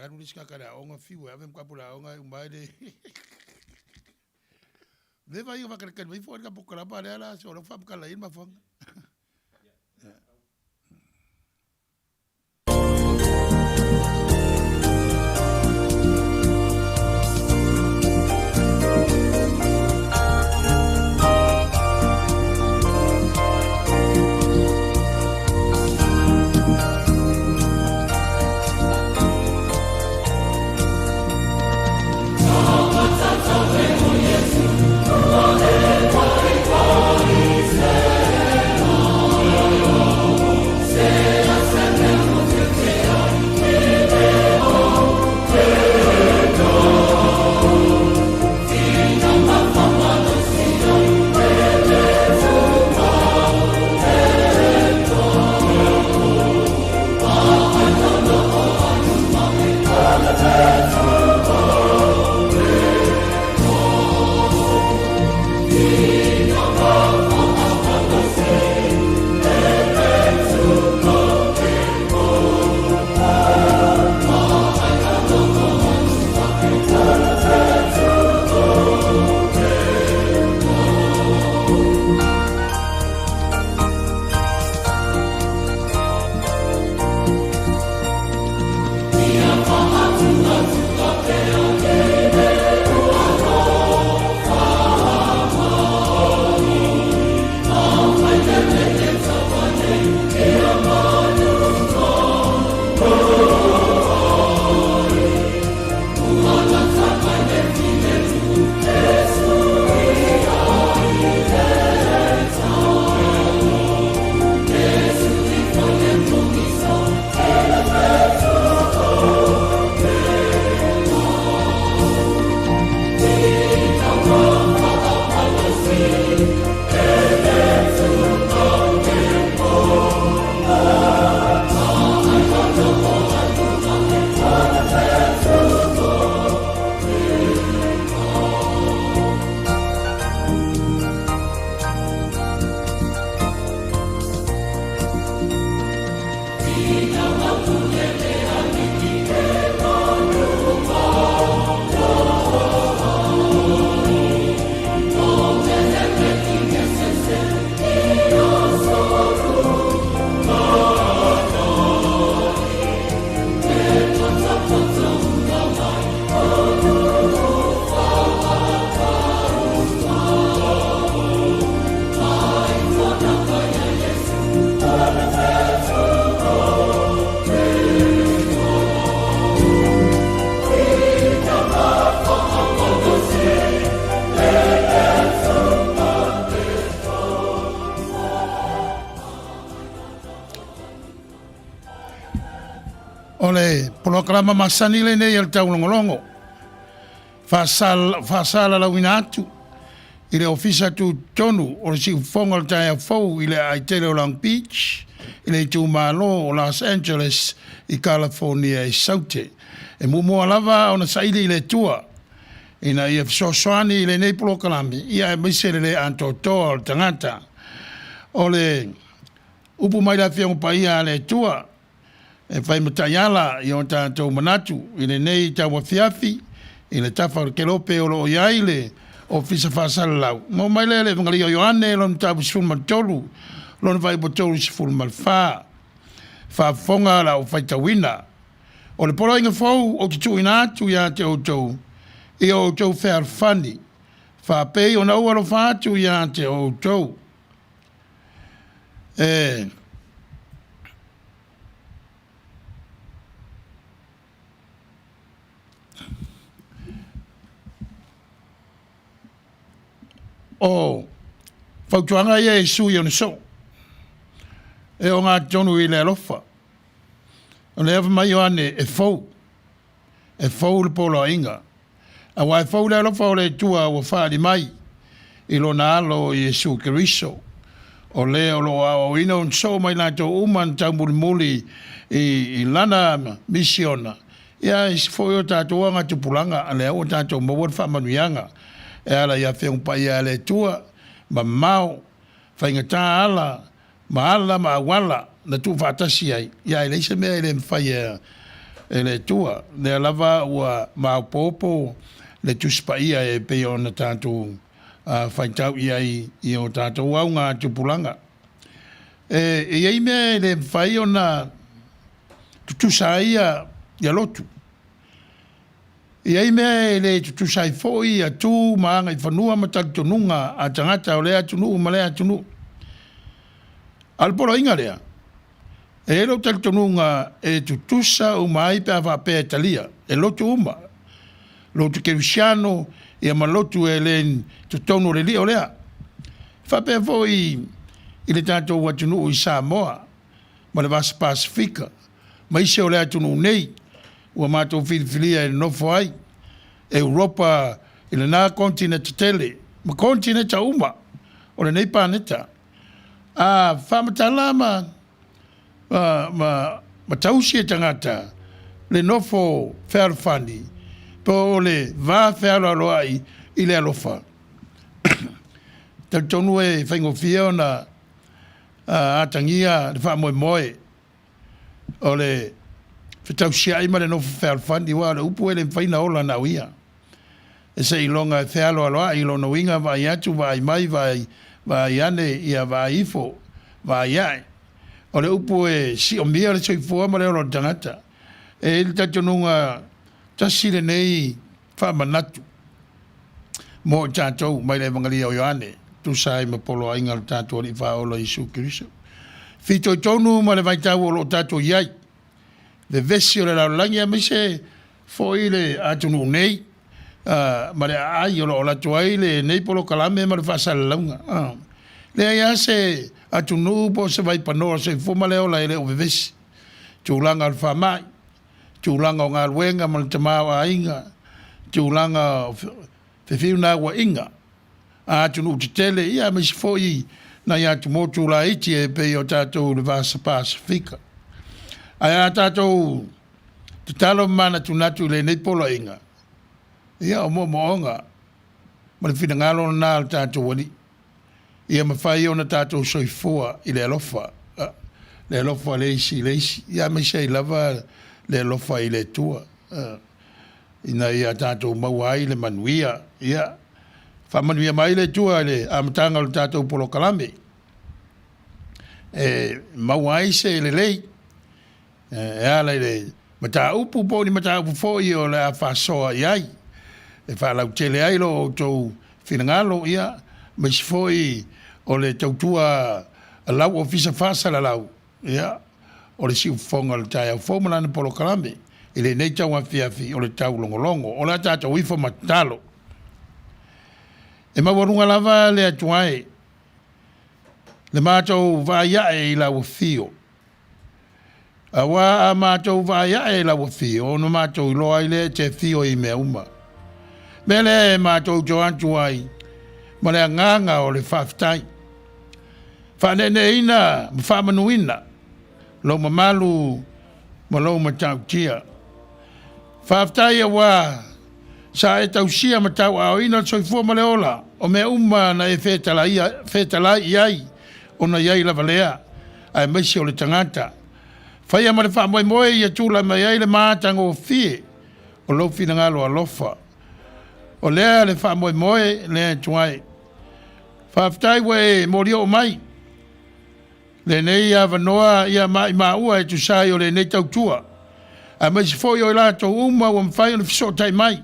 Alu le isi tagata i le aoga fiu e ave mataupu i le aoga e uma ai le Le vaaiga faatalitali mai foi le tatou kalama lea la so o lea ua faamatala i ai le mafuaaga. O le polokalama masani lenei a le taulogologo faasalalauina atu i le Ofisa Tutotonu o le Siufofoga o le Taeao Fou i le aai tele o Long Beach i le itumalo o Los Angeles i Kalafonia i Saute. E muamua lava ona saili i le Atua ina ia fesoasoani i lenei polokalame, ia aemaise le le atoatoa o le tagata. O le upu mai le Afioga Paia a le Atua e fai ma taiala i o tatou manatu i lenei tauafiafi i le tafa o le kelope o lo o i ai le Ofisa Faasalalau. Maua mai lea i le Evangelii o Ioane, lona mataupu 13, lona fuaiupu 34. Faafofoga la faitauina. O le poloaiga fou ou te tuuina atu ia te outou, ia outou fealofani, faapei ona ou alofa atu ia te outou. E O fautuaga ia e sui ona soo, e ogatotonu i le alofa. O lea fai mai Ioane, e fou, e fou le poloaiga. Aua e fou le alofa o le Atua ua faaali mai i lona Alo o Iesu Keriso. O le o lo o aoaoina ona soo ma i latou uma na taumulimuli i lana misiona, ia aemaise foi o tatou augatupulaga, lea ua tatou maua le faamanuiaga e ala i Afioga Paia a le Atua, mamao, faigata ala ma ala ma auala na tuufaatasi ai, ia ae leai se mea e le mafai e e le Atua. Lea lava ua maopoopo le Tusi Paia e pei ona tatou faitau i ai i o tatou augatupulaga. E i ai mea e le mafai ona tutusa ai ia lotu. E i ai mea e le tutusa ai foi ia tu ma agaifanua ma talitonuga a tagata o lea atunuu ma lea atunuu. A o le poloaiga lea, e i ai lou talitonuga e tutusa uma ai pe a faapea e talia e lotu uma, lotu kerisiano ia ma lotu e le i totonu o le lio lea. E faapea foi i le tatou atunuu i Samoa ma le Vasa Pasefika ma isi o le atunuu nei ua matou filifilia e nonofo ai, Europa i lena konetineta tele ma konetineta uma o lenei paneta. A faamatala ma ma tausi e tagata le nofo fealofani po o le va fealoaloai i le alofa, talitonu e faigofie ona atagia le faamoemoe o le fetausiai ma le nofo fealofani, aua o le upu e le mafai ona ola na o ia. E seiloga e fealoaloai i lona uiga, vaai atu, vaai mai, vaai ane, ia vaai ifo, vaai ae. O le upu e siomia le soifua ma le ola o le tagata. E i ai le talitonuga tasi lenei faamanatu mo i tatou mai le Evagalia o Ioane, e tusa ai ma poloaiga a lo tatou Alii Faaola Iesu Keriso. Fitoitonu ma le vaitau o lo o tatou i ai, vevesi o le lalolagi aemaise foi le atunuu nei ma le aai o lo o alu atu ai lenei polokalame ma le faasalalauga. Leai lava se atunuu po o se vaipanoa o le soifua ma le ola e le o vevesi i tulaga o le faamai, tulaga o galuega ma le tamaoaiga, tulaga o fefiunauaiga a atunuu tetele, ia aemaise foi nai atumotu laiti e pei o tatou i le Vasa Pasefika. Ae a tatou tatalo ma manatunatu i lenei poloaiga, ia o moomooga ma le finagalo lena o le tatou Alii, ia mafai ona tatou soifua i le alofa, le alofa o le isi i le isi, ia aemaise ai lava le alofa i le Atua, ina ia tatou maua ai le manuia. Ia faamanuia mai le Atua i le amataga o le tatou polokalame, e maua ai se lelei e ala i le mataupu po o ni mataupu foi o le a faasoa i ai e faalautele ai lo outou finagalo, ia, aemaise foi o le tautua a lau ofisa faasalalau, ia, o le siufofoga o le taeao fou ma lana polokalame i lenei tauafiafi o le taulogologo. O le a tatou ifo ma tatalo. E maualuga lava le Atua e, le matou vaai ae i lau afio. Aua a matou vaai ae i lau afio, ona matou iloa ai lea e te afio i mea uma. Mea lea e matou te o atu ai ma le agaga o le faafetai. Faaneeneeina ma faamanuina lou mamalu ma lou matautia. Faafetai aua sa e tausia ma tauaaoina le soifua ma le ola o mea uma na e fetalai i ai ona i ai lava lea, aemaise o le tagata. Faia ma le faamoemoe ia tulai mai ai le matagofie o lou finagalo alofa. O lea le faamoemoe lea e tuai. Faafetai ua e molioo mai lenei avanoa ia maimāua e tusa ai o lenei tautua, aemaise foi o i latou uma ua mafai ona fesootai mai,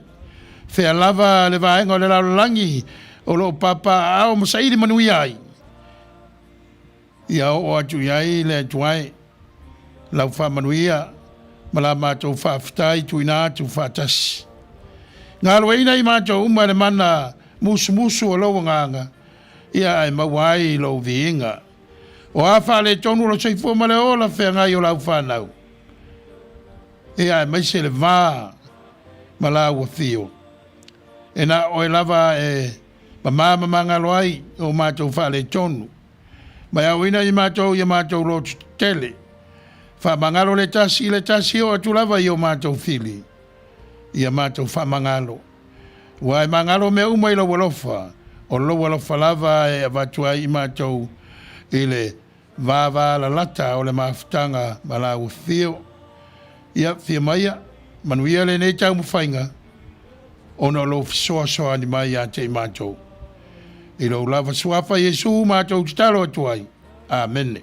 fea lava le vaega o le lalolagi o lo o papaaao ma saili manuia ai, ia oo atu i ai le Atua e lau faamanuia ma la matou faafetai tuuina atu faatasi. Galueina i matou uma e le mana musumusu o lou Agaga, ia ae maua ai lou viiga. O a faaletonu o le soifua ma le ola feagai o lau fanau, ia aemaise le va ma lau afio. E na o oe lava e mama ma magalo ai o matou faaletonu. Mai aoina i matou i a matou lotu tetele. Faamagalo le tasi i le tasi oo atu lava i o matou fili, ia matou faamagalo. Ua e magalo mea uma i lou alofa, o lou alofa lava e avatu ai i matou i le vavalalata o le mafutaga ma lau afio. Ia, fia maia, manuia lenei taumafaiga ona o lou fesoasoani mai ia te i matou. I lou lava suafa Iesu matou tatalo atu ai. Amene.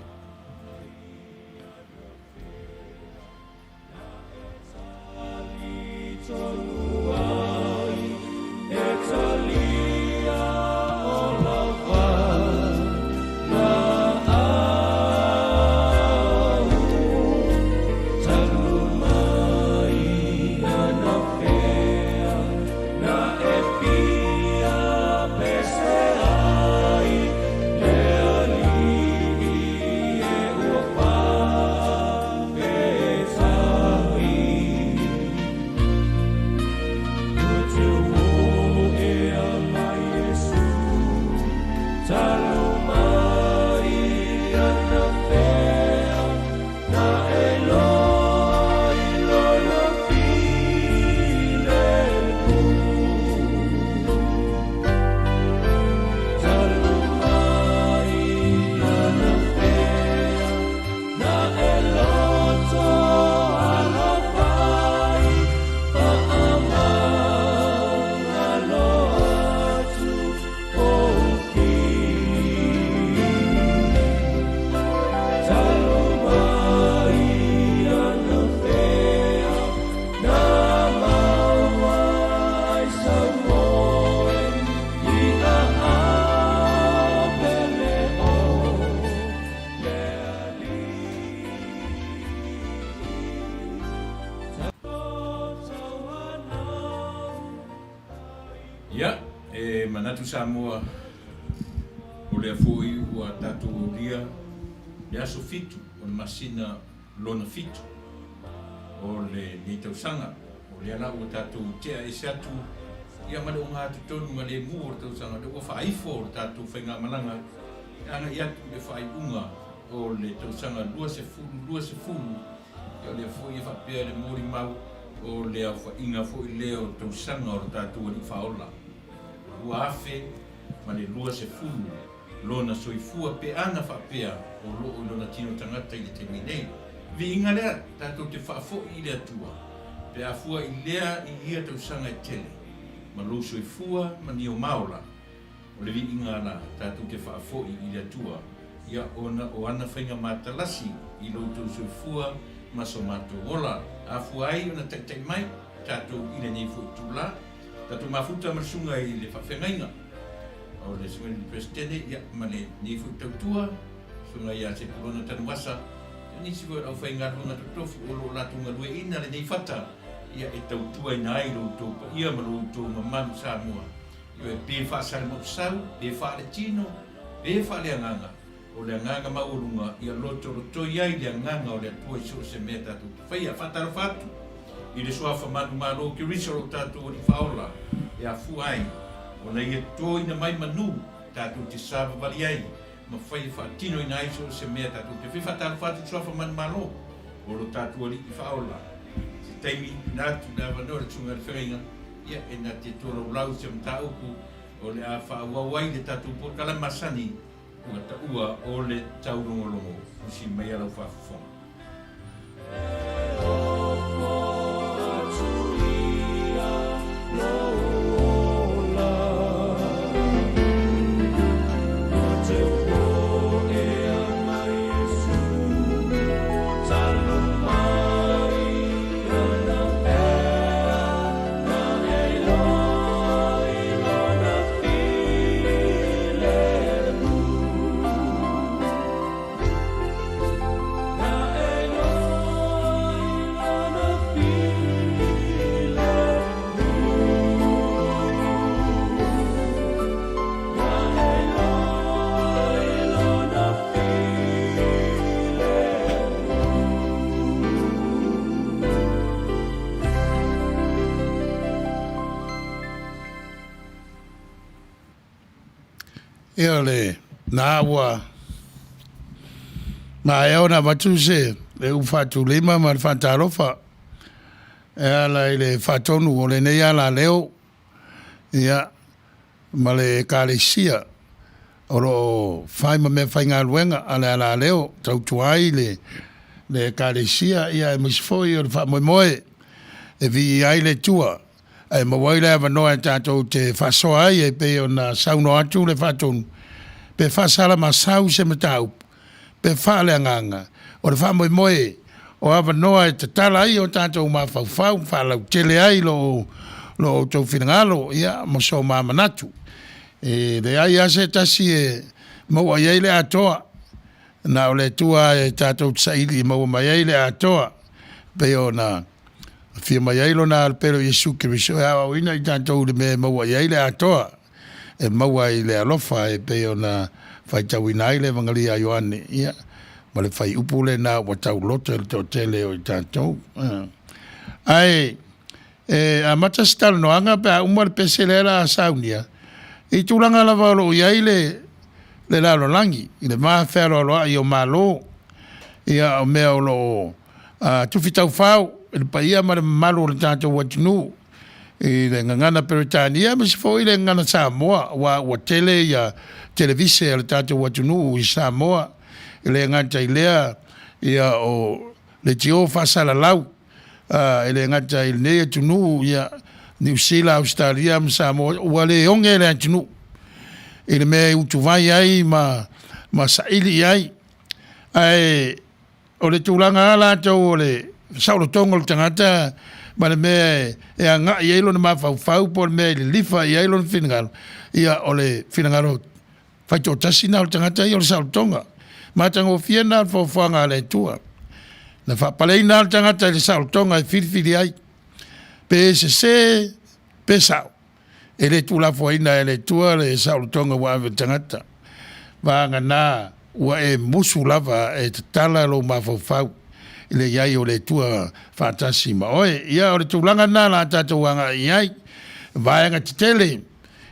Ia, e manatu Samoa, o lea foi ua tatou aulia le aso fitu o le masina lona fitu o lenei tausaga. O lea la ua tatou tea ese atu ia ma le ogatotonu ma lemu o le tausaga, lea ua faaifo le tatou faigamalaga e agai atu i le faaiuga o le tausaga 2020. Ia o lea foi e faapea le molimau o le aofaiga foi lea o tausaga o le tatou Alii Faaola, 2020 lona soifua pe ana faapea o loo i lona tino tagata i le taimi nei. Viiga lea tatou te faafoi i le Atua pe a fua i lea i ia tausaga e tele ma lou soifua ma niomaola. O le viiga la tatou te faafoi i le Atua ia ona o ana faiga matalasi i lo outou soifua ma so matou ola, a fua ai ona taitai mai tatou i lenei foi itula. Tatou mafuta ma le susuga i le faafeagaiga o le susuga i le Peresetene ia ma lenei foi tautua, susuga ia Sepulona Tanuvasa, ia nisi foi o le aufaigaluega totofi o lo o latou galueaiina lenei fata ia e tautuaina ai lo outou paia ma lo outou mamalu Samoa. Ioe, pe faasalimausau, pe faaletino, pe faaleagaga, o le agaga maualuga ia lotolotoi ai le agaga o le Atua i so o se mea tatou te faia. Faatalofa atu i le Suafa manumalo o Keriso lo tatou Alii Faaola e afua ai ona Ia totoina mai manu tatou te savavali ai ma fai e faatinoina ai so o se mea tatou te faia. Faatalofa atu i le Suafa manumalo o lo tatou Alii Faaola. Se taimi tuuina atu le avanoa i le Susuga i le Feagaiga ia e na te tolaulau se mataupu o le a faaauau ai le tatou polokalame masani ua taua o le taulogologo. Usi maia lau faafofoga. Ia le na ua maea ona avatu se le upu faatulima ma le faatalofa e ala i le faatonu o lenei alaleo ia ma le Ekalesia o lo o fai ma meafaigaluega a le alaleo, tautua ai le le Ekalesia, ia aemaise foi o le faamoemoe e viia ai le Atua ae maua ai le avanoa e tatou te faasoa ai e pei ona saunoa atu le Faatonu, pe faasalamasau se mataupu, pe faaleagaga, o le faamoemoe o avanoa e tatala ai o tatou mafaufau ma faalautele ai lo outou finagalo ma so ma manatu. E leai lava se tasi e maua i ai le atoa, na o le Atua lava tatou te saili e maua mai ai le atoa, e pei ona afio mai ai Lona Alo Pele o Iesu Keriso e aoaoina i tatou i le mea e maua i ai le atoa, e maua i le alofa e pei ona faitauina ai le Evagalia a Ioane, ia, ma le fuaiupu lena ua tauloto e le toatele o i tatou. Ae e amata se talanoaga pe a uma le pese lea o le a saunia, i tulaga lava o lo o i ai le lalolagi i le va fealoaloai o Malo, ia o mea o lo o tufi taufao i le paia ma le mamalu o le tatou atunuu i le gagana Peretania aemaise foi le gagana Samoa, aua ua tele ia televise a le tatou atunuu i Samoa. E le gata i lea, ia o leitio faasalalau e le gata i lenei atunuu, ia, Niu Sila, Ausetalia ma Samoa, ua le oge le atunuu i le mea e utuvai ai ma saili i ai. Ae o le tulaga lava latou o le saolotoga o le tagata ma le mea e agai i ai lona mafaufau po o le mea e lilifa i ai lona finagalo, ia o le finagalo faitoatasi lena o le tagata ia o le saolotoga. Matagofie lena o le foafoaga a le Atua. Na faapaleina lava le tagata i le saolotoga e filifili ai, pe sese pe sao, e le tuulafoaina e le Atua le saolotoga ua ave i le tagata. Vagana ua e musu lava e tatala lou mafaufau i le i ai o le Atua faatasi ma oe. Ia o le tulaga lena o le a tatou agai i ai, vaega tetele,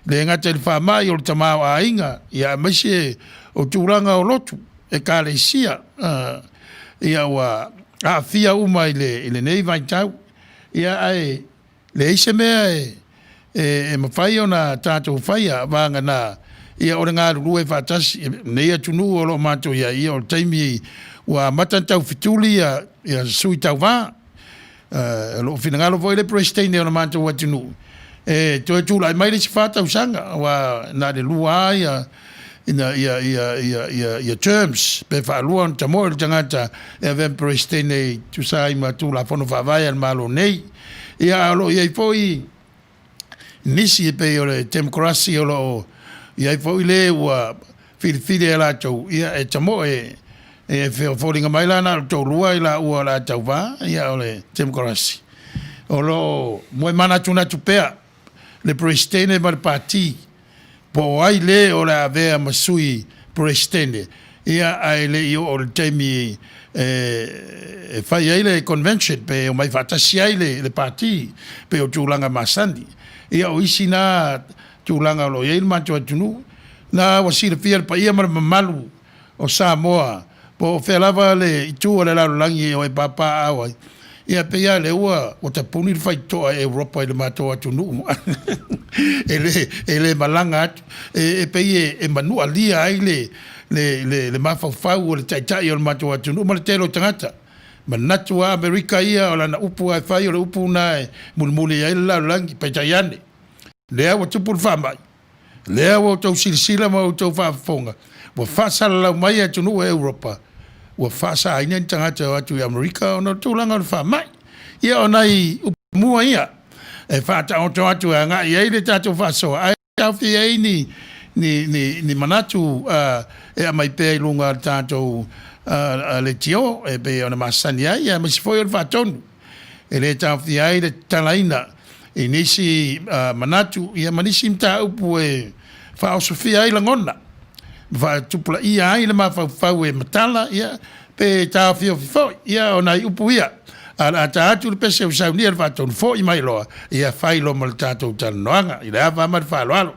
le gata i le faamai o le tamaoaiga, ia aemaise o tulaga o lotu, ekalesia, ia ua aafia uma i lenei vaitau. Ia ae leai se mea e mafai ona tatou faia, vagana ia o le galulue faatasi. Lenei atunuu o lo o matou i ai, ia o le taimi ua amata ona taufetuli ia sui tauva. O lo o finagalo foi le Peresetene o le matou atunuu e toe tulai mai le isi 4 tausaga, aua na o le 2 lava ia terms, pe faalua ona tamoe le tagata e avea ma Peresetene e tusa ai ma Tulafono Faavae a le Malo nei. Ia ae o lo o i ai foi nisi e pei o le Temokarasi o lo o i ai foi le ua filifili e latou, ia e tamoe e foliga mai la na o le toalua i laua o le a tauva, ia o le Temokarasi. O lo o moemanatunatu pea le Peresetene ma le Pati po o ai le o le a avea ma sui Peresetene, ia ae le i oo i le taimi e fai ai le convention pe omai faatasi ai le Pati pei o tulaga masani. Ia o isi na tulaga o lo o i ai le matou atunuu, na ua silafia e le paia ma le mamalu o Samoa, po o fea lava le itu o le lalolagi o e papaaao ai, ia pei lava lea ua ua tapuni le faitotoa e Europa i le matou atunuu e le e le malaga atu. E pei e e manualia ai le le le le mafaufau o le taitai o le matou atunuu ma le tele o tagata. Manatu lava Amerika ia o lana upu lava e fai o le upu lena e mulimuli i ai le lalolagi, peitai ane, lea ua tupu le faamai, Lea ua outou silasila ma outou faafofoga, ua faasalalau mai e atunuu o Europa, ua faasaaina ni tagata e o atu i Amerika ona o le tulaga o le faamai. Ia o nai upu mua ia e faataoto atu e agai i ai le tatou faasoa, ae taofia ai ni, ni, ni, ni manatu e aumai pea i luga o le tatou leitio e pei ona masani ai, aemaise foi o le faatonu. E le taofia ai le tatalaina i nisi manatu ma nisi mataupu e faaosofia ai lagona ma faatupulaia ai le mafaufau e matala pe taofiofi foi. Ia o nai upu ia, ae o le a ta atu le pese ua saunia le faatonu, foi mai loa, ia fai loa ma le tatou talanoaga. I le ava ma le faaaloalo.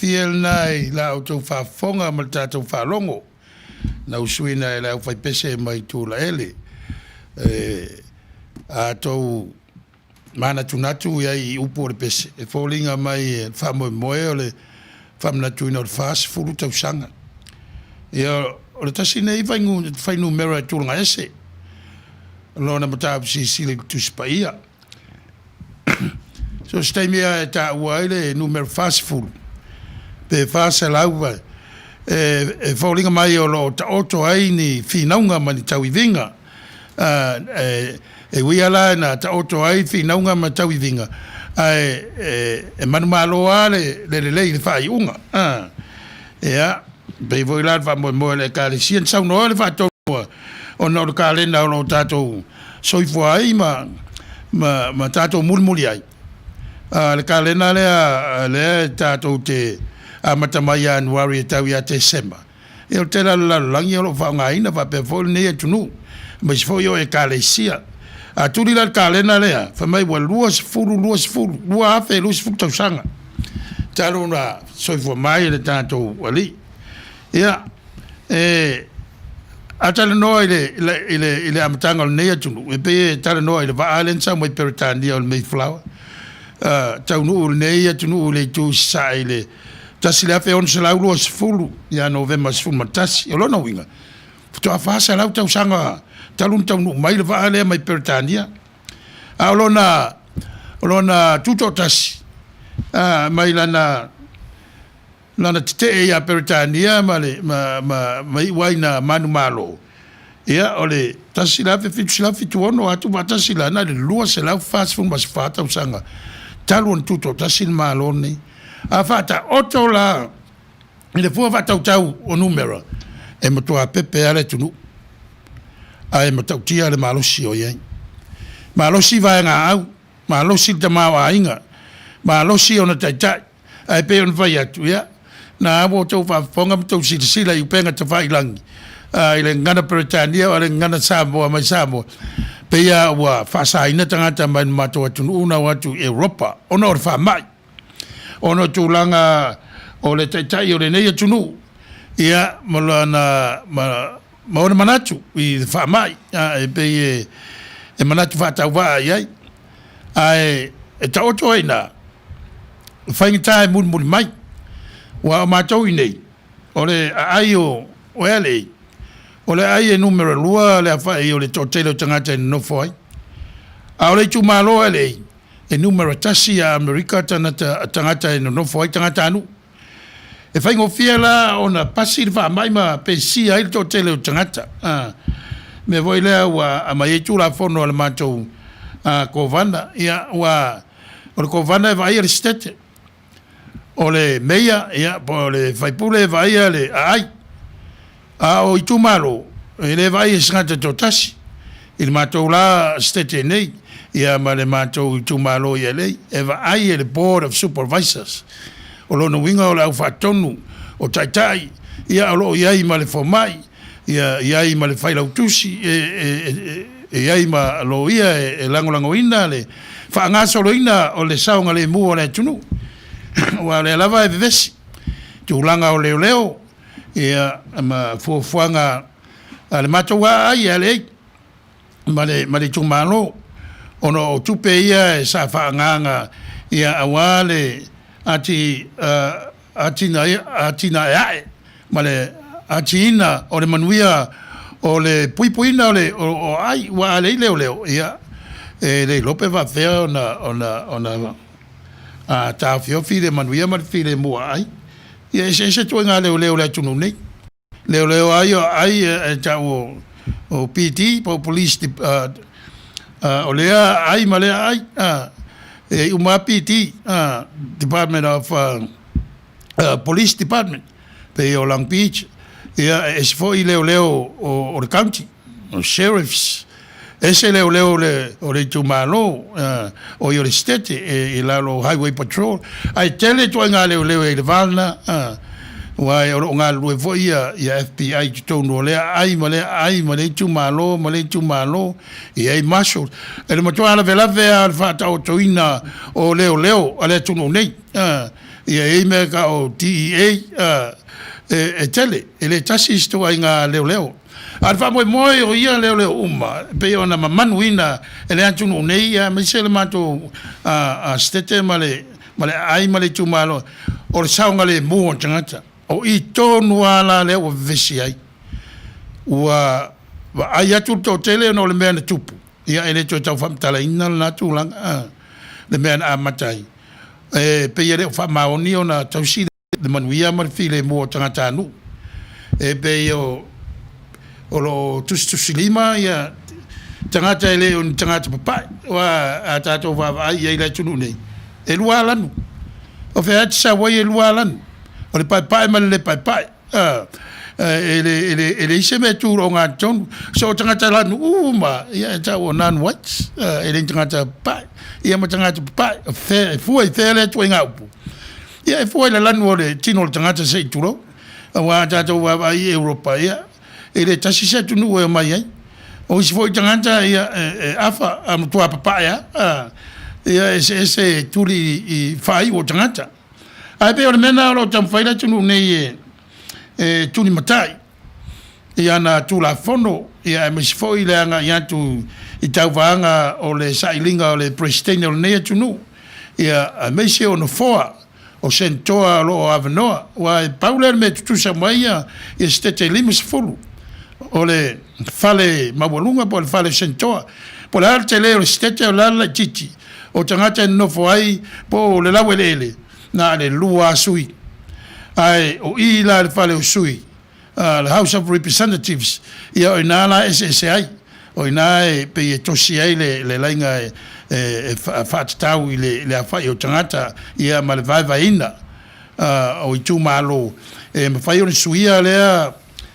matagofie lena i la outou faafofoga ma le tatou faalogo na usuina e le aufaipese mai Tulaele. E a outou manatunatu i ai i upu o le pese, e foliga mai e faamoemoe o le faamanatuina o le 40 tausaga. Ia, o le tasi lenei fuainumera e tulaga ese lona mataupu silisili i le Tusi Paia. So o se taimi lava e taua ai le numera 40 pe 400, e foliga mai o lo o taoto ai ni finauga ma ni tauiviga. E ui lava la ina taoto ai finauga ma tauiviga, ae e manumalo lava le lelei i le faaiuga. Ia, e pei foi la o le faamoemoe o le Ekalesia na saunoa le faatonu ona o le kalena o lo o tatou soifua ai ma tatou mulimuli ai, le kalena lea lea e tatou te amata mai ia Ianuari e tau ia Tesema, ia o le tele lava o le lalolagi o lo o faaaogaina faapea foi lenei atunuu, aemaise foi o Ekalesia. A tuli la i le kalena lea, fai mai ua 20, 20, 2020 tausaga talu ona soifua mai le tatou Alii. Ia, e, a talanoa i le amataga o lenei atunuu, e pei e talanoa i le vaa lea na sau mai Peretania o le Mayflower, taunuu i lenei atunuu i le itu i sasae i le 1620 ia Novema 11. O lona uiga, faatoa 400 tausaga talu ona taunuu mai le vaa lea mai Peretania. A o lona tutoatasi mai lana tetee ia Peretania ma iu ai ina manumalo, ia o le 1776, a tuufaatasi la, na o le 244 tausaga talu ona tutoatasi le Malo lenei. A faataoto la i le fua faatautau o numera, e matua pepe lava le atunuu, ae matautia le malosi o i ai. Malosi vaegaau, malosi le tamaoaiga, malosi ona taitai. Ae pei ona fai atu, ia, na ua outou faafofoga ma outou silasila i upega tafailagi i le gagana Peretania o le gagana Samoa mai Samoa, pei lava ua faasaina tagata mai le matou atunuu na o atu i Europa ona o le faamai, ona o tulaga o le taitai o lenei atunuu, ia, ma lana ma ona manatu i le faamai, e pei e manatu faatauvaa i ai, ae e taoto ai i ina faigata e mulimuli mai, aua o matou i inei, o le aai o LA, o le aai e numera 2 le aofai o le toatele o tagata e nonofo ai. A o le itumalo o LA, e numera 1 ia Amerika tagata e nonofo ai, tagatanuu. E faigofie la ona pasi le faamai ma pesia ai le toatele o tagata. O le mea foi lea ua aumai ai Tulafono a le matou Kovana, ia ua o le Kovana e vaaia le Setete, o le Meia ia po o le Faipule e vaaia le aai, a o itumalo e le vaaia e se tagata e toatasi. I le matou la Setete nei ia ma le matou itumalo i LA, e vaai e le Board of Supervisors. O lona uiga o le au faatonu o taitai ia o lo o i ai ma le fomai, ia i ai ma le failautusi, e i ai ma loia e lagolagoina le faagasoloina o le saogalemu o le atunuu, aua o lea lava e vevesi tulaga o leoleo ia ma fuafuaga a le matou aai e LA ma le itumalo, ona o tupe ia sa faaagaaga ia aua le atinaeae ma le atiina o le manuia o le puipuiga o aai, aua a leai leoleo, ia e le iloa pe faapefea ona taofiofi le manuia ma le filemu o aai. Ia e eseese ituaiga leoleo o le atunuu nei. Leoleo lava ia o aai e tau o PD po o Police, o lea aai ma lea aai, e i ai uma lava PD, Department of Police Department, pei o Long Beach, ia e ese foi leoleo o le county, o sheriffs, ese leoleo o le itumalo, oi o le Setete i lalo o Highway Patrol. Ae tele ituaiga leoleo e i ai i le va lena, aua o lo o galulue foi ia FBI i totonu o lea aai ma lea aai ma lea itumalo ma lea itumalo, e i ai marshals. E le matua lavelave lava o le faataotoina o leoleo a le atunuu nei. Ia e i ai mea e tau o DEA, e tele, e le tasi isi ituaiga leoleo. A o le faamoemoe o ia leoleo uma, e pei ona mamanuina e le atunuu nei, aemaise le matou Setete ma le aai ma le itumalo, o le saogalemu o tagata. O i tonu lava la lea ua vevesi ai. Ua vaai atu le toatele ona o le mea na tupu, ia e le toe tau faamatalaina lena tulaga, le mea na amata ai. E pei e le o faamaoni ona tausi le manuia ma le filemu o tagatanuu. E pei o lo o tusitusilima ia tagata e le o ni tagata papae, aua a tatou vaavaai i ai i le atunuu nei, e lua lava lanu. O fea lava e te sau ai e lua lava lanu, o le paepae ma le le paepae. E leai se mea e tu i le ogatotonu. So o tagata lanu uma lava, e tau o non-whites, e le o ni tagata papae, ia ma tagata papae. E fua i fea lea ituaiga upu? Ia e fua i le lanu o le tino o le tagata se i tulou. Aua a tatou vaavaai i Europa, ia, e le tasi se atunuu e omai ai. O isi foi tagata, ia, e afa, a matua papae lava. Ia, e eseese tuli i faaiu o tagata. Ae pei o le mea lena o lo o taumafai le atunuu nei e tulimatai i ana Tulafono, ia aemaise foi le agai atu i tauvaga o le sailiga o le Peresetene o lenei atunuu, ia aemaise o nofoa o Senetoa o lo o avanoa. Aua e pau lea o le mea e tutusa uma ai ia Setete e 50, o le fale maualuga po o le fale o Senetoa. Po o le a le tele o le Setete o le a le laitiiti o tagata e nonofo ai po o le laueleele, na o le lua lava sui. Ae o i la i le fale o sui, le House of Representatives, ia o ina la e eseese ai. O ina e pei e tosi ai le laina e faatatau i le aofai o tagata ia ma le vaevaeina o itumalo e mafai ona suia lea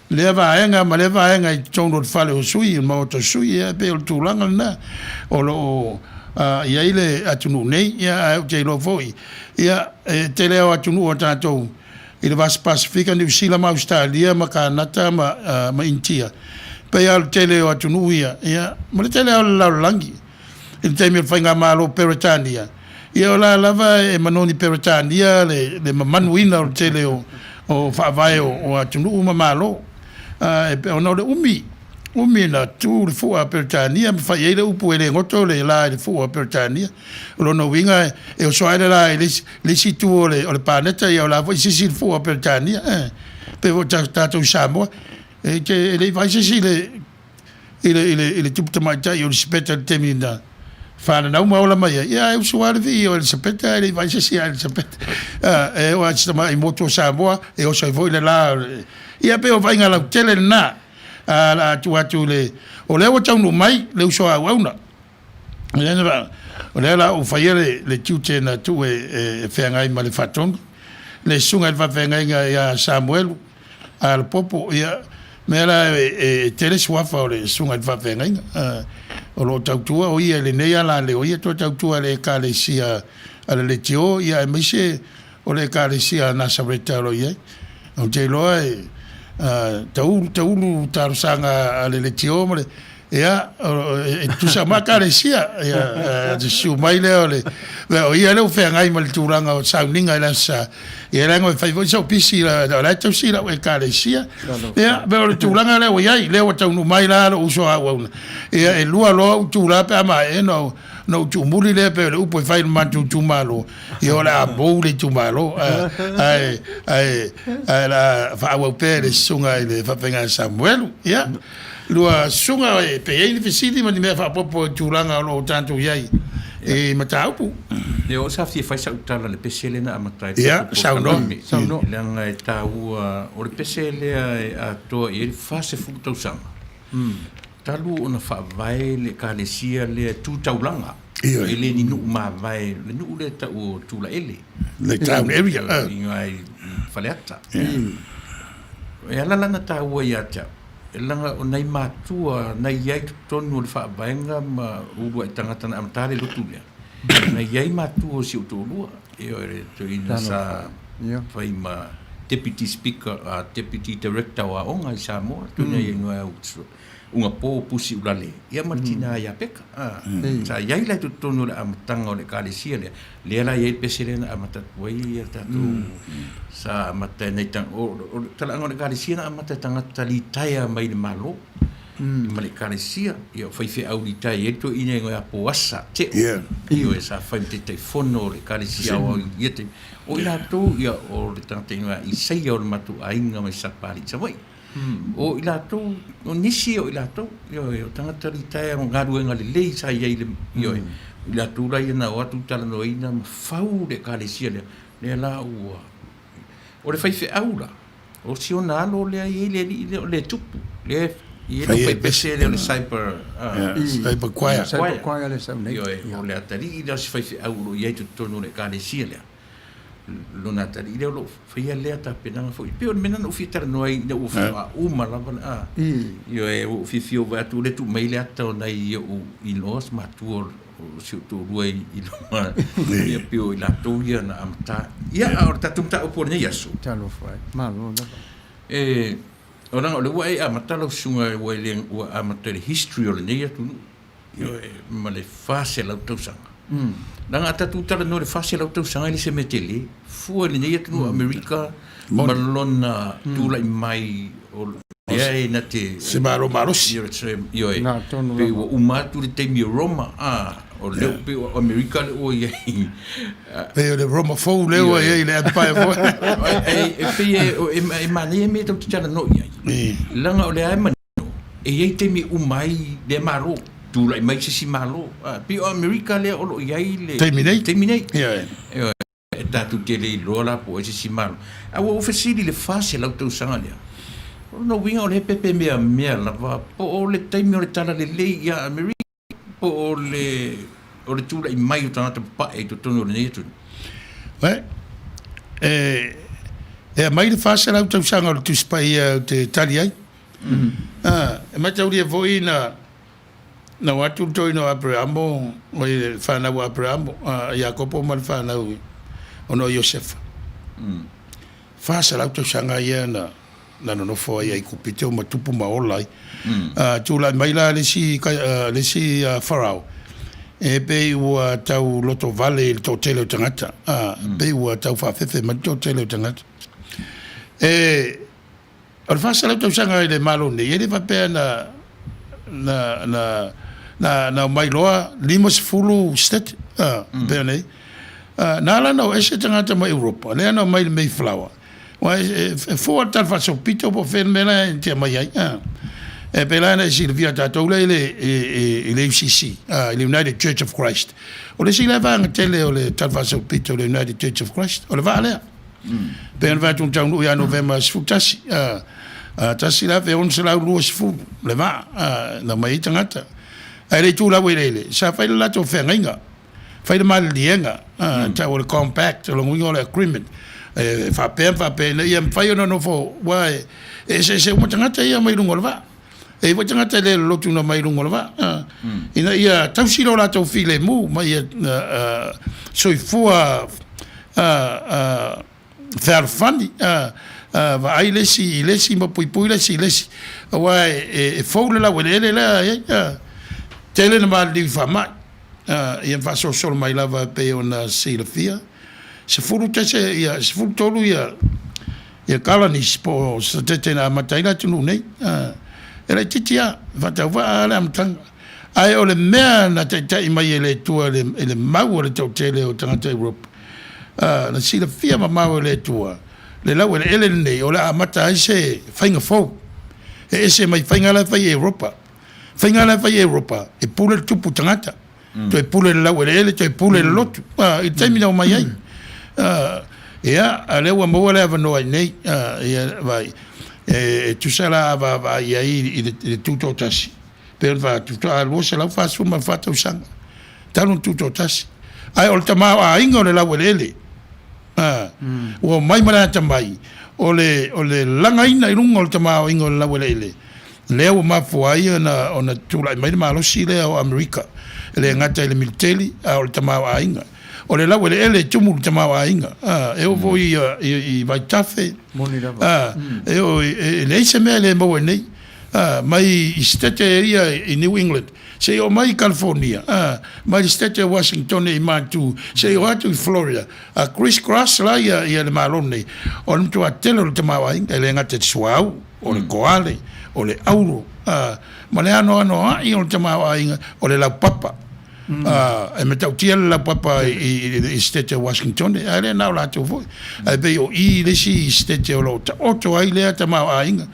lea vaega ma lea vaega i totonu o le fale o sui, o le maota o sui, ia e pei o le tulaga lena o lo o i ai le atunuu nei. Ia ae ou te iloa foi, ia e tele lava o atunuu a tatou i le Vasa Pasefika, Niu Sila ma Ausetalia ma Kanata ma Initia, e pei lava o le tele o atunuu ia, ia ma le tele lava o le lalolagi. I le taimi o le Faigamalo Peretania, ia o la lava e manogi Peretania le mamanuina o le tele o faavae o atunuu ma Malo. Ona o le umi, umi na tu le fua a Peretania ma fai ai le upu e le goto le la i le fua a Peretania. O lona uiga e oso ae le la i le isi itu o le paneta, ia o la foi e sisi le fua a Peretania. E pei foi o tatou i Samoa, e le i vaai se isi i le i le tupu tamaitai o Elisapeta i le taimi na fananau ma ola mai ai, ia ae usu lava le vii o Elisapeta ae le i vaai se isi ia Elisapeta. E oo lava i si tamai motu o Samoa, e oso ai foi le la. Ia pei o vaaiga lautele lena. A o le a tuu atu i le... O lea ua taunuu mai le uso a auauna. O lea o le a ou faia le tiute na tuu e feagai ma le Faatonu, le susuga i le faafeagaiga ia Samuelu Alapopo. Ia, mea la e tele suafa o le susuga i le faafeagaiga o lo o tautua o ia i lenei alaleo, ia toe tautua i le Ekalesia a le Leitio, ia aemaise o le Ekalesia a Nasareta o lo o i ai. Ou te iloa e taulu taulu talosaga a le Leitio ma le Ia, e tutusa uma Ekalesia. Ia, susu mai lea o le, o ia lea ua feagai ma le tulaga o sauniga i le Aso Sa. Ia, leaga e fai foi sou pisi, o la e tausi lau Ekalesia. Ia, pei o le tulaga lea ua i ai, lea ua taunuu mai la lou uso a auauna. Ia, e lua loa ou itula pe a maea ona ou tuumuli lea pei o le upu e fai i le matou itumalo, ia o le a mou le itumalo, ae, ae, ae o le a faaauau pea e le susuga i le faafeagaiga a Samuelu. Ia. Lua susuga pe i ai ni fesili ma ni mea faaopoopo i tulaga o lo o tatou i ai i mataupu. Ia, o sa fia fai sau tala i le pese lea na amata ai le Ia, tatou saunoa. polokalame. Saunoa. Leaga e taua, o le pese lea e atoa i ai le 40 tausaga talu ona faavae le Ekalesia lea tu taulaga. Ioe. E le ni nuu mavae, le nuu lea e tau o Tulaele. Le town area. I i Faleata. E ala la ona taua ia te au, leaga o nai matua na i ai i totonu o le faavaega ma uluai tagata na amata le lotu lea, na i ai matua o si ou toalua, ioe, le toeaina sa fai ma Deputy Speaker, Deputy Director o Aoga i Samoa, toeaina ia igoa ia Ugapo Pusi Ulale, ia ma le tina ia Peka. Sa i ai la i totonu o le amataga o le Ekalesia lea, lea la e i ai le pese lea na amata atu ai ia tatou, sa amata e nai tagata, o le talaaga o le Ekalesia na amata e tagata litaea mai le Malo ma le Ekalesia, ia o faifeau litaea e i ai le toeaina e igoa ia Poasa Teo, ioe, sa fai ma Taitaifono o le Ekalesia Aoao i ia taimi. O i latou, ia, o le tagata igoa ia Isaia o le matou aiga mai Sapalii i Savaii. O i latou, o nisi o i latou, ioe, o tagata litaea o galuega lelei sa i ai i le, ioe, o i latou la ia na o atu talanoaina ma fau le Ekalesia lea, lea la ua, o le faifeau la, o si ona alo lea e i ai le alii lea, o le tupu, lea e i ai le faipese lea o le cyber, Cyber choir. Cyber choir lea e sau nei. Ioe, o le atalii lea o si faifeau o lo o i ai i totonu o le Ekalesia lea. Lona atalii lea o lo o faia lea tapenaga foi. E pei o le mea lena na ou fia talanoa ai ina ua faatoa uma lava le a. Ioe, ua ou fiafia ou vaai atu o lea e tuu mai le ata o nai ou in-laws, matua o si ou toalua i luma, ia pei o i latou ia na amata. Ia, a o le tatou mataupu o lenei aso. Talofa e, malo lava. E, o leaga o lea ua e amata lau susuga ua e le, ua amata i le history o lenei atunuu. Ioe, ma le 400 tausaga. Leaga a tatou talanoa i le 400 tausaga e le se mea tele. Fua i lenei atunuu o Amerika ma lona tulai mai o lea e na te... Se malo malosi. Ioe, pei ua uma atu le taimi o Roma, a, o lea pei o Amerika lea ua i ai. Pei o le Roma fou lea ua i ai le Empire foi. E pei e manaia mea tatou te talanoa i ai, leaga o lea e E i ai taimi e uma ai lea Malo, tulai mai se isi Malo. E pei o Amerika lea o lo o i ai le taimi nei. Taimi nei. Ioe. E tatou te le iloa la po o ai se isi Malo. A ua ou fesili i le 400 tausaga lea, o lona uiga o lea e pepe meamea lava po o le taimi o le talalelei ia Amerika po o le o le tulai mai o tagata papae i totonu o lenei atunuu? Ué, e, e aumai le 400 tausaga o le Tusi Paia ou te tali ai. Mm. Ah, e mataulia foi na na o atu le toeaina o Aperamo, o le fanau a Aperamo, a Iakopo ma le fanau ona o Iosefa. Mm. 400 tausaga ia na na nonofo ai Aikupito ma tupu ma ola ai. Tulai mai la le isi, le isi Farao, e pei ua tau lotovale i le toatele o tagata, pei ua tau faafefe mai le toatele o tagata. E, o le 400 tausaga i le Malo nei, e le faapea na, na, na, na, na omai loa 50 state, pei ona i ai. Na ala ona o ese tagata mai Europa, lea na omai i le Mayflower, Aua e fua le tala faasolopito po o fea le mea la e te aumai ai. E pei la ona e silafia tatou lea i le UCC, i le United Church of Christ. O le isi lea vaega tele o le tala faasolopito o le United Church of Christ, o le vaa lea. Pei ona fai atu na taunuu ia Novema 11, 1620 le vaa na omai ai tagata. Ae le i tu laueleele, sa fai le latou feagaiga. Fai le maliliega, tau o le compact, o lona uiga o le agreement, e faapea ma faapea ina ia mafai ona nofo, aua e eseese uma tagata ia mai luga o le vaa. E i ai foi tagata e le lolotu na mai luga o le vaa, ina ia tausi lo latou filemu ma ia soifua fealofani, vaai le isi i le isi ma puipui le isi i le isi, aua e fou le laueleele lea e i ai, tele na maliliu i faamai, ia ma faasolosolo mai lava e pei ona silafia, 11, ia, 13 ia, ia colonies po o satete na amata ai le atunuu nei, e laitiiti lava, e faatauvaa lava le amataga. Ae o le mea na taitai mai e le Atua i le mau a le toatele o tagata Europe, na silafia mamao e le Atua le laueleele lenei o le a amata ai se faiga fou e ese mai faiga la e fai i Europa. Faiga la e fai i Europa, e pule le tupu tagata, toe pule le laueleele, toe pule le lotu, i le taimi na omai ai. Ia, a lea ua maua le avanoa i nei, ia, vai, e tusa la a vaavaai i ai i le tutoatasi, pei ona fai atu, faatoa 244 tausaga talu ona tutoatasi. Ae o le tamaoaiga o le laueleele, ua omai ma le atamai, o le, o le lagaina i luga o le tamaoaiga o le laueleele, lea ua mafua ai ona, ona tulai mai le malosi lea o Amerika, e le gata i le militeli, a o le tamaoaiga. O le laueleele e tumu i le tamaoaiga, e oo foi i, i, i vaitafe, e oo i, e leai se mea e le maua i nei. Mai i Setete ia i New England, seia oo mai i California, mai le Setete o Washingtone i Matu, seia oo atu i Florida, a criss cross la ia ia le Malo lenei, o le matua tele o le tamaoaiga, e le gata i le suauu, o le koale, o le auro, ma le anoanoai o le tamaoaiga, o le laupapa. E matautia le laupapa i le Setete o Washingtone, ae le na o latou foi. Ae pei o i le isi Setete o lo o taoto ai lea tamaoaiga.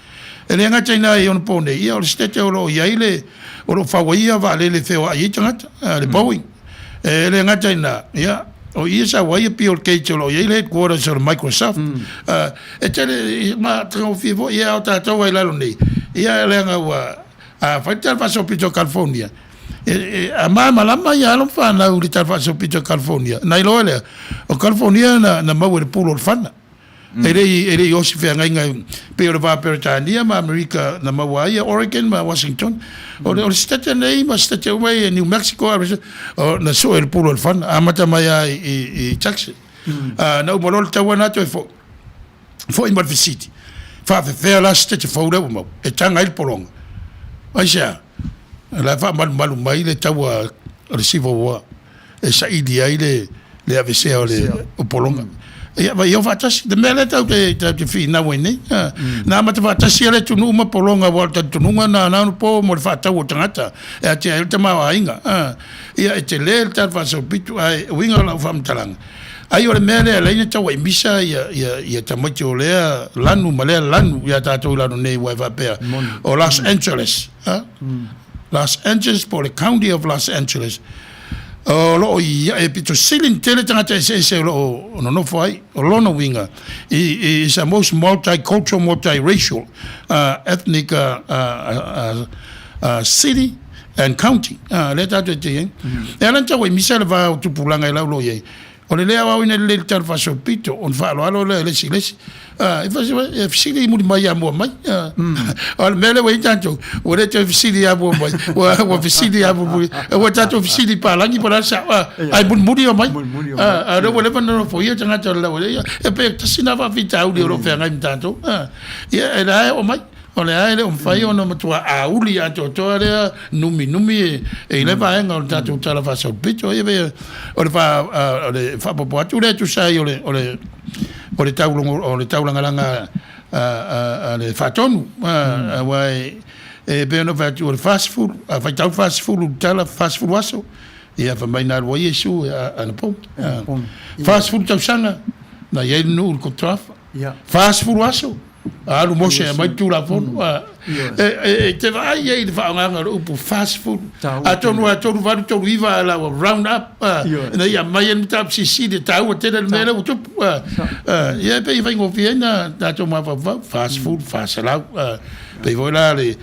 E le gata i ina i ona po nei, ia o le Setete o lo o i ai le, o lo o fau ai ia vaalele e feoai ai tagata, le Boeing. E le gata i ina, ia, o i e sau ai ia Bill Gates o lo o i ai le headquarters o le Microsoft. E tele, ma taugofie foi ia o tatou ai lalo nei, ia leaga ua, a fai le Tala Faasolopito o California, e, a malamalama ia alo ma fanau i le Tala Faasolopito o California, na iloa lea, o California na, na maua i le pulu o le fana. E le i, e le i osi feagaiga pei o le va Peretania ma Amerika na maua ai ia Oregon ma Washington. O le, o le sitete nei ma sitete uma ia New Mexico, Arizona, o, na sue i le pulu o le fana, amata mai lava i, i, i Texas. Na uma loa le taua na toe foi, foi ma le fesili, faafefea la sitete fou lea ua maua, e taga ai le pologa. Aisea? O la e faamalumalu mai le taua o le Civil War e saili ai le le avesea o le o pologa. Ia, vai o faatasi. Le mea lea tatou te, tatou te finau ai nei. Na amata faatasi le atunuu ma pologa aua o le talitonuga na na ona po mo le faatau o tagata e atia ai le tamaoaiga. Ia, e tele le tala faasolopito, ae uiga o lau faamatalaga, ai o le mea lea e ala ai ona tauaimisa ia, ia, ia tamaiti o lea lanu ma lea lanu ia tatou i lalo nei aua e faapea o Los Angeles, Los Angeles po o le County of Los Angeles, o lo o i, e pito sili ona tele tagata eseese o lo o nonofo ai. O lona uiga, is a most multicultural, multiracial, ethnic city and county. Lea tatou te i ai. E ala ona tau ai misa le va o tupulaga i lau lo o i ai, O le le aoaoina lelei i le tala faasolopito, ona faaaloalo lea i le isi i le isi. E fesili i muli mai ia mua mai. O le mea lea ua i ai tatou, ua le toe fesili ia mua mai, ua fesili ia mulimuli. Ua tatou fesili i palagi po o le a le sao, ae mulimuli omai. A o lea ua leva ona nofoia tagata o le laueleele. E pei e tasi lena faafitauli o lo o feagai ma tatou. Ia, e la e oo mai. O lea e le o mafai ona matua auli atoatoa lea numinumi e i lea vaega o le tatou tala faasolopito. Ia pei o le o le faaopoopo atu lea e tusa ai o le o le o le taulogo o le taulagalaga a le Faatonu aua e pei ona ou fai atu o le 40, a faitau le 40 i le tala 40 aso, ia fai mai na alu ai Iesu anapo. 40 tausaga na i ai le nuu i le Kotoafa. 40 aso, alu Mose e aumai le Tulafono. E te vaai i ai i le faaaogaina o le upu 40. Atonu lava 38, 39 a la ua round up ina ia aumai ai le mataupu silisili e taua tele le mea lea ua tupu. Ia e pei e faigofie ai ona tatou mafaufau, 40, 400. Pei foi la le,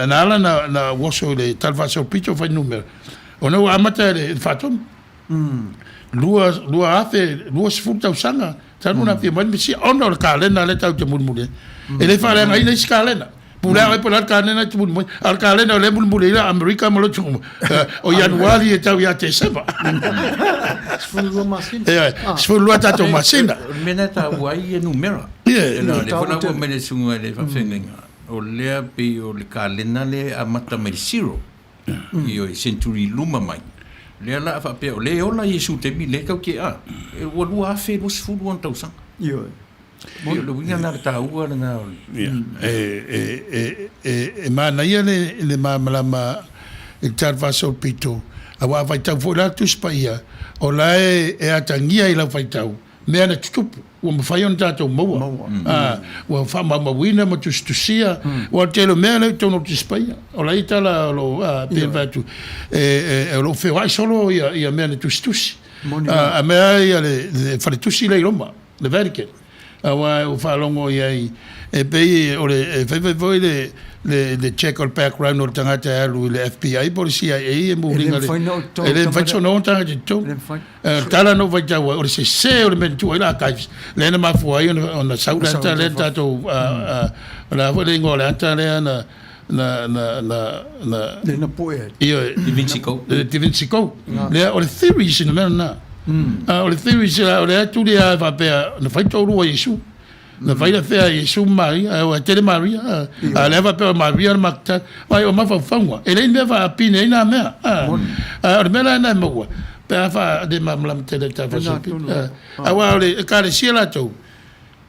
na ala ona ou oso i le tala faasolopito o fuainumera, ona ua amata i le faatonu. 2020 tausaga talu ona afio mai le Mesia ona o le kalena lea tatou te mulimuli ai. E le faaleagaina isi kalena. Pulea oe po o le a le kalena e te mulimuli ai. A o le kalena o lea e mulimuli ai la Amerika ma lotu uma, o Ianuari e tau ia Tesema. 12 masina. Ioe, 12 tatou masina. O le mea lena e taua ai ia numera. Ioe. O lea foi la ua aumai le susuga i le faafeagaiga, o lea pei o le kalena lea e amata mai i le zero. Ioe, century luma mai. Lea la a faapea o lea e ola Iesu i le taimi lea e tau te a, ua 2020 ona tausaga. Ioe. O le uiga lena o le taua lena o le... Ia, e manaia le malamalama i le tala faasolopito, aua a faitau foi la le Tusi Paia, o la e atagia i lau faitau mea na tutupu ua mafai ona tatou maua, ua faamaumauina ma tusitusia. Aua o le tele o mea lea i totonu o le Tusi Paia, o la e i ai tala o lo o, pei ona fai atu, o lo o feoai solo ia mea na tusitusi. A mea ia le faletusi lea i Roma, le Vatican, aua ua faalogo i ai, e pei o le, e fai fai foi le le check o le background o le tagata e alu i le FBI po o le CIA e muliga le, e le mafai ona o tagata i totonu. O le tala na ou faitau ai, o le sese o le mea na tuu ai le archives, lea na mafua ai ona sau le ata lea na tatou, o le a foi le igoa o le ata lea na, na, na, na, na, Lea na poe ai. Ioe. Da Vinci Code. Le Da Vinci Code. Lea, o le theories na mea lena. O le theories, o lea e tuli lava e faapea, na fai toalua o Iesu. Na fai le fea Iesu ma Maria, aua e tele Maria, a o lea faapea o Maria le Matatala. Vaai, o mafaufauga, e leai ni mea faapine ai na mea. A o le mea la lena e maua, pe a faa le malamalama tele i le ta faasoa. Aua o le Ekalesia latou,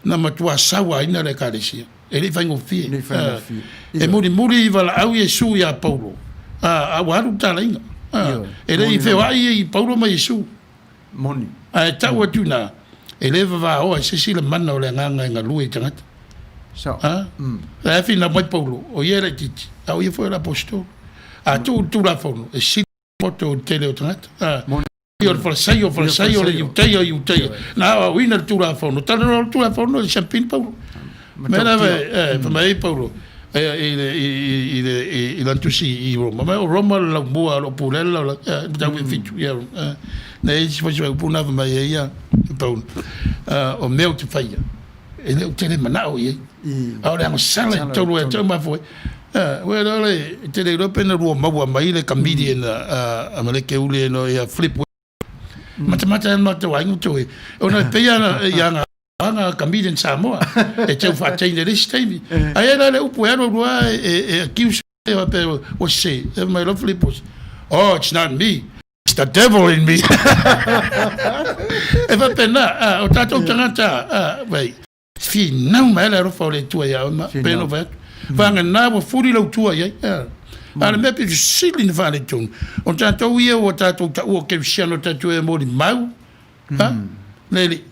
na matua sauaina le Ekalesia. E le i faigofie. E le i faigofie. E mulimuli valaau Iesu ia Paulo, a ua alu le talaiga. E le i feoai Paulo ma Iesu. Moni. Ae tau atu i ina, e le vavaoa e se isi le mana o le Agaga e galue i tagata. Sao. A? La e finau mai Paulo, o ia e laitiiti, a o ia foi o le aposetolo. A tuu le Tulafono, e sili poto i le tele o tagata. A? Moni. O le Farisaio, o Farisaio, o le Iutaia, o Iutaia. Na aoaoina le Tulafono. Talanoa le Tulafono, e siampini Paulo. Mea lava e fai mai ai Paulo i le i lana tusi i Roma, mai o Roma le laumua o lo o pulea le lalolagi, mataupu e 7, ia, na i ai isi foi si upu na fai mai ai ia Paulo, o mea ou te faia, e le o tele manao i ai, a o le agasala i totonu ia te au mafua ai. Ua iloa le, e te le iloa pe na lua maua mai le comedian a Maleke Uli eno ia Flip Matamata ai le matou aiga toe, ona e pei lava ia aga comedian Samoa e tau faataina i le isi taimi. Ae i ai la le upu e alu alu lava e accuse e faapea ua sese. E fai mai loa Filipos, Oh, it's not me, it's the devil in me. E faapena, o tatou tagata, vai, Finau mai le alofa o le Atua ia oe ma pei ona ou fai atu. Vagana ua fuli lau tua i ai. A o le mea pito sili ona faaletonu, o tatou ia ua tatou taua o kerisiano tatou e molimau, a, le Alii.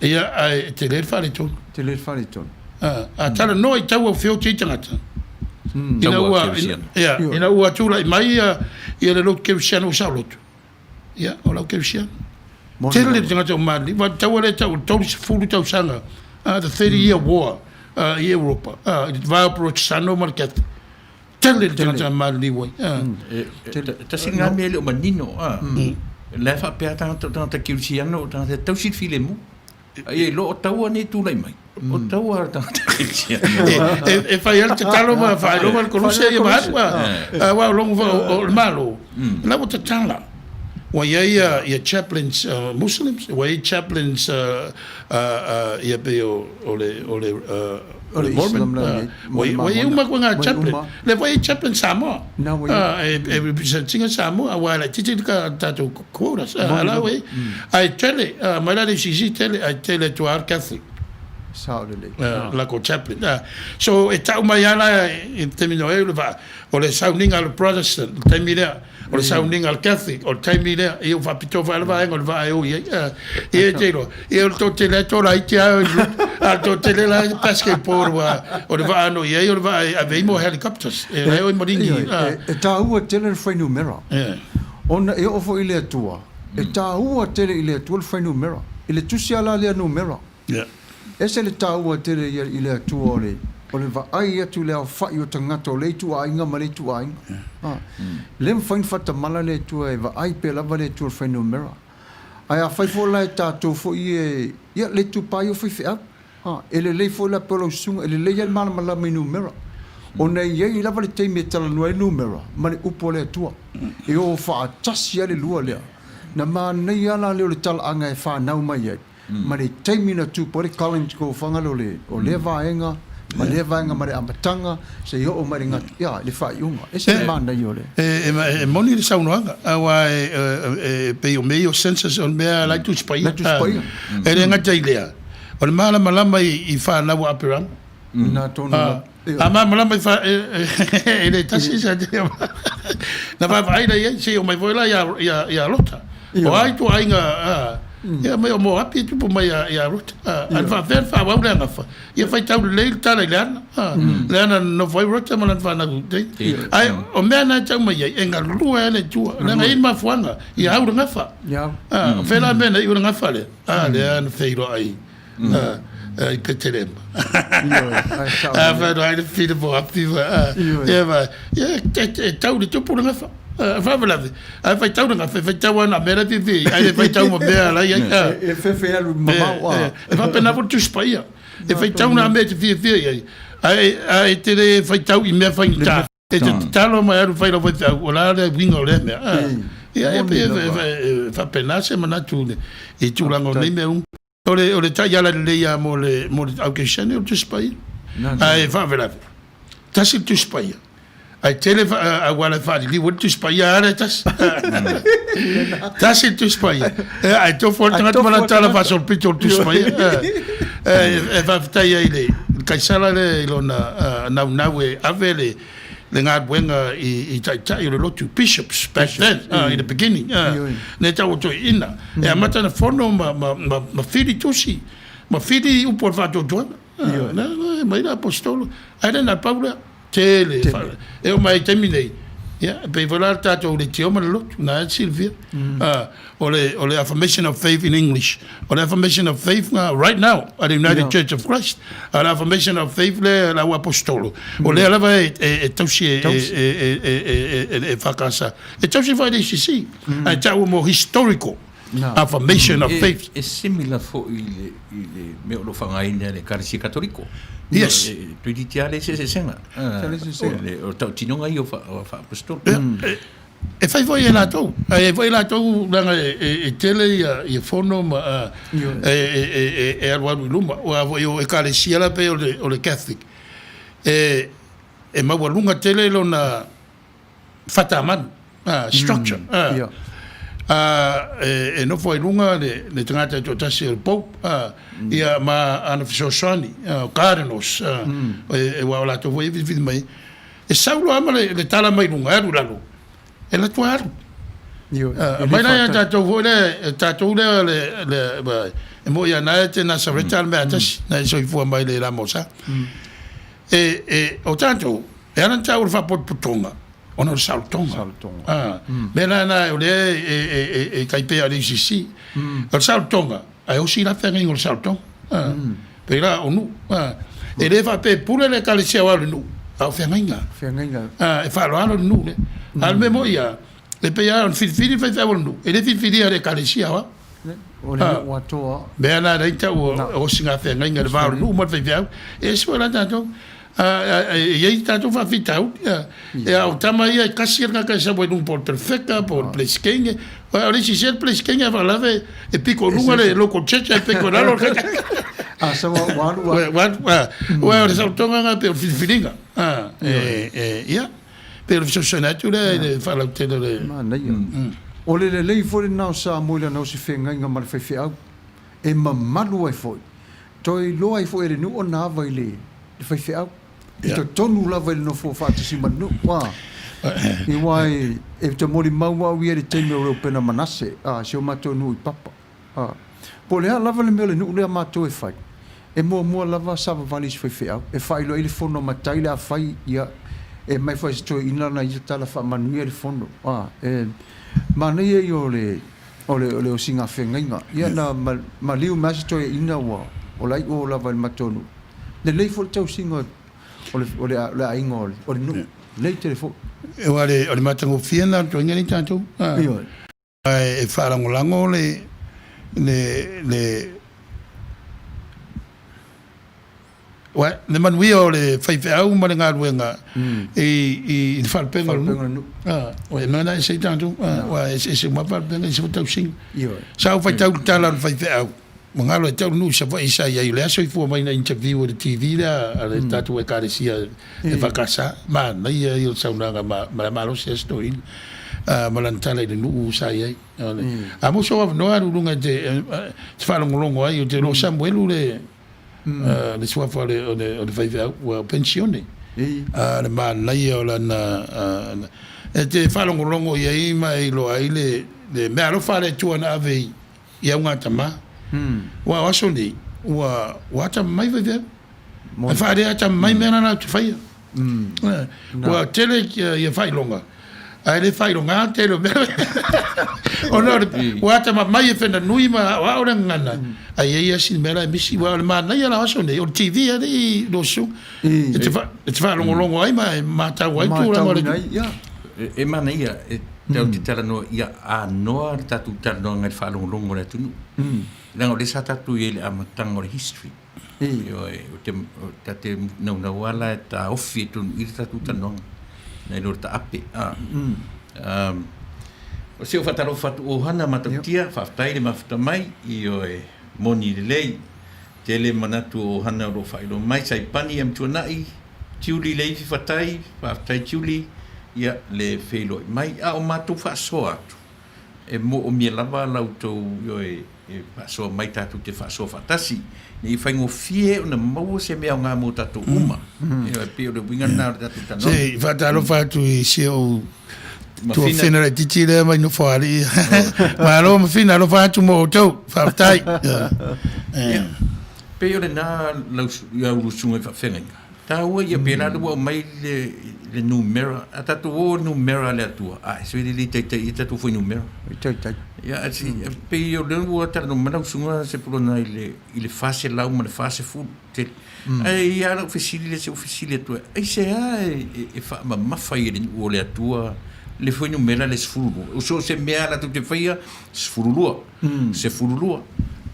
Ia, ae tele le faaletonu. Tele le faaletonu. A talanoa i taua feoti ai tagata, ina ua, ia, ina ua tulai mai ia le lotu kerisiano ua saoloto, Ia, o lau kerisiano. Tele le tagata o maliliu. Ua taua lea tau o le 30 tausaga, the 30 year war i Europa, i le va o Porotesano ma le Catholic. Tele le tagata maliliu ai. Tasi lena mea e le o manino, la e faapea tagata o tagata kerisiano o tagata e tausi le filemu. Ai e lo o taua nei tulai mai. O taua a tagata kerisiano. E fai ai le tatalo ma faailoga le Koluse ia ma alu. Aua o logo o le Malo, la ua tatala. Ua i ai ia chaplains Muslims, ua i ai chaplains ia pei o le o le Mormon, ua i ai uma koe ngā chaplain. Lea foi e i ai chaplain Samoa. E represent ina Samoa, aua e laitiiti le tatou quotas. A la ua i ai. Ae tele, mai la le UCC tele, ae tele atu lava le Catholic. Sao lelei. Lako chaplain. So e tau mai lava la i le taimi na o ai o le vaa, o le sauniga a le Protestant i le taimi lea, o le sauniga a le Catholic, o le taimi lea, ia ua faapitoa foi lava le vaega o le vaa e o i ai. Ia e te iloa, ia o le toatele lava e toalaiti lava i le a o le toatele la e basketball aua o le vaa na o i ai o le vaa e ave ai mo helicopters, e la e o i maligi. E taua tele le fuainumera, ona e oo foi i le Atua, E taua tele i le Atua le fuainumera. I le tusi lava la lea numera. Ese le taua tele ia i le Atua o le, o le vaai atu i le aofai o tagata o lea ituaiga ma lea ituaiga. A, le mafai ona faatamala le Atua e vaai pea lava le Atua i le fuainumera. Ae afai foi la e tatou foi e, ia, le itupa ai o faifeau. A, e lelei foi la pei o lau susuga, e lelei lava le malamalama i numera, ona e i ai lava le taimi e talanoa ai numera ma le upu a le Atua. E o faatasi lava le lua lea. Na manaia la lea o le talaaga e fanau mai ai, ma le taimi na tupu ai le Collins Gofaga lea o le, o lea vaega ma lea vaega ma le amataga seia oo mai i le gata, ia, i le faaiuga. E ese le manaia o le. E moni le saunoaga, aua e pei o mea ia o census o le mea la e Tusi Paia. La e Tusi Paia. E le gata i lea, O le malamalama i fanau a Aperama. Na tonu a. A malamalama i fa, e le tasi sa te Na vaavaai la i ai, seia omai foi la ia Lota. O a ituaiga, ia mai o Moapi e tupu mai ia Lota. A na faapefea ona faaauau le agafa, ia faitau lelei le tala i le ana. Le ana na nofo ai Lota ma lana fanau i tai. Ae o mea na e tau mai ai, e galue ai le Atua. Leaga e i ai le mafuaaga, ia au le gafa. O fea la le mea na iu ai le gafa lea? A lea na feiloai i Petelema. A feiloai le fili mo Api ma ia ma ia e tau le tupu le gafa. Faalavelave, a faitau le gafa, e faitau lava na o mea la e fiafia i ai, ae le faitau ma mea la e i ai. E fefe alu mamao. E faapena foi le Tusi Paia. E faitau na mea e te fiafia i ai, ae e te le faitau i mea faigata. E te tatalo mai alu fai lau faifeau, o le a le uiga o lea mea. Ia, e pei e faapena se manatu i tulaga o nei mea uma. O le, o le taiala lelei lava mo le, mo le Au Kerisiano, o le Tusi Paia. Ae faalavelave, tasi le Tusi Paia, ae tele auala e faaliliu ai le Tusi Paia lava lea e tasi. Tasi le Tusi Paia, ae tofu lava le tagata ma lana tala faasolopito o le Tusi Paia. E faafetai ai i le Kaisara lea i lona naunau e ave le le galuega i taitai o le lotu, bishops back then, in the beginning, ne tau o toeaiina, e amata ona fono ma fili tusi, ma fili upu o le faatuatuaga. E mai le aposetolo, ae le na pau lea, tele, e oo mai i le taimi nei, ia, e pei foi la le tatou leitio ma le lotu, na e silafia. O le, o le Affirmation of Faith in English. O le Affirmation of Faith nga right now a le United Church of Christ. A le Affirmation of Faith le la ua apostolo. O lea lava e, e, e tausi e, e, e, e, e, e, e EFKS. E tausi foi le ACC. Ae taua mo historical affirmation of faith. E similar foi i le, i le mea o lo o faaaogaina e le Ekalesia Katoliko. Yes. E toeitiiti lava le eseesega. O le tautinoga ia o faa-apostolo. E fai foi e latou, ae i ai foi latou leaga e tele ia fono ma e alualu i luma. Aua foi o Ekalesia la pei o le Catholic, e maualuga tele lona fatamanu, structure. E nofo ai luga le tagata e toatasi o le Pope, ia ma ana fesoasoani, o Cardinals, aua o latou foi e filifili mai. E sau loa ma le tala mai luga, e alu i lalo, e alu atu lava alu. Aumai la ia tatou foi lea, tatou lea le, e moni lava na e te Nasareta le mea a tasi, na e soifua mai le Lamosa. E, e, o tatou, e ala ona taua o le faapotopotoga, ona o le saolotoga. Mea la na o lea e, e, e tai pei o le ACC. O le saolotoga, Ae osi la feagaiga o le saolotoga. Pei la o nuu. E le faapea e pule le ekalesia aoao i le nuu, a o feagaiga. Feagaiga. E faaaloalo le nuu lea. A o le mea moni lava, e pei lava ona filifili le faifeau o le nuu, e le filifilia e le ekalesia aoao. O le nuu atoa. Mea la lea e tau o osiga feagaiga i le va o le nuu ma le faifeau. E ese foi la tatou. E i ai tatou faafitauli. A o tama ia e kasi le tagata e sau ai i luga po o le perefeka po o le peresetene. O le isi sea le peresetene a faalavelave e pito i luga le local church ae pito i lalo le A sau ua alu ua. Aua o le saolotoga lena pei o le filifiliga. Ia, pei o le fesoasoani atu lea i le faalautele o le. Manaia. O le lelei foi lena o Samoa i lana osi feagaiga ma le faifeau, e mamalu ai foi. Toe iloa ai foi e le nuu ona ava i le faifeau, i totonu lava i le nofoa faatasi ma le nuu. A, aua e te molimau au ia i le taimi o Reupena Manase, a, si o matou nuu i Papa. A, po o le a lava le mea o le nuu lea matou e fai, e muamua lava savavali i se faifeau, e faailoa i le fono a matai le a fai, ia, e aumai foi e se toeaina lana ia tala faamanuia le fono. A, e manaia ia o le O le, o le osiga feagaiga. Ia na maliu mai lava se toeaina ua ola iʻo lava i le matou nuu. Lelei foi le tausiga o le, o le, o le aiga o le, o le nuu. Lelei tele foi. Aua o le, o le matagofie lena o le toeaina lenei tatou. Ioe. Ae e faalagolago le, le, le. Le manuia o le faifeau ma le galuega i le faalupega o le nuu. O le mea lena e ese ai tatou, aua e eseese uma lava faalupega, ese foi tausiga. Sa ou faitau i le tala o le faifeau, ua galo e tau le nuu i Savaii sa i ai, o lea soifua mai na interview e le TV lea a le tatou Ekalesia EFKS, manaia ia o le saunoaga ma le malosi a si toeaina ma lana tala i le nuu sa i ai. A maua sou avanoa alu i luga e te faalogologo ai, ou te iloa o Samuelu le le suafa o le, o le, o le faifeau ua penisione. A le manaia o lana, e te faalogologo i ai ma e iloa ai le, le meaalofa a le Atua na ave i, i augatama. Aua o aso nei, ua, ua atamamai faifeau. E faaleatamamai mea na latou te faia. Ua tele ia faailoga, ae le faailoga le tele o mea. Ona o le, ua atamamai e fena nui ma aoao le gagana, ae i ai lava sina mea la e misi. Aua o le manaia la o aso nei, o le TV alii lou susuga, e te e te faalogologo ai ma e matau ai tulaga o le. E manaia, e tatou te talanoa ia anoa le tatou talanoaga i le faalogologo a le atunuu. Leaga o lea sa tatou i ai i le amataga o le history. Ioe, o te, o ta te naunau lava la e taofi e tonu i le tatou talanoaga, nai lo le taape. A. Um, o se o faatalofa atu o hana matautia, faafetai le mafuta mai, ioe. Moni lelei. Tele manatu o ohana o lo o faailoa mai. Saipani ia Mtuanai, Tiuli Leifi Fatai, faafetai Tiuli, ia le feiloai mai. A o matou faasoa atu, e moomia lava la outou ioe e faasoa mai tatou te faasoa faatasi, ina ia faigofie ona maua se mea aoga mo tatou uma. Ioe, pei o le uiga lena o le tatou talanoaga. Se i faatalofa atu i si ou Tuafina laitiiti lea mai Nofoalii. Malo Mafina, alofa atu mo outou. Faafetai. Ia, pei o lena lau lau susuga i faafeagaiga. Taua ia pēlā le ua aumai le le numera. A tatou o numera a le Atua, ae se le le taitai ia tatou fuainumera. Taitai. Ia, a si pei o lea ua talanoa mai lau susuga Sepulona i le i le 400 ma le 40. Tele. Ae i ai lau fesili lea, se i ou fesili atu ai, aisea e faamamafa ai e le nuu o le Atua le fuainumera le 12? O so o se mea lava latou te faia, 12, 12.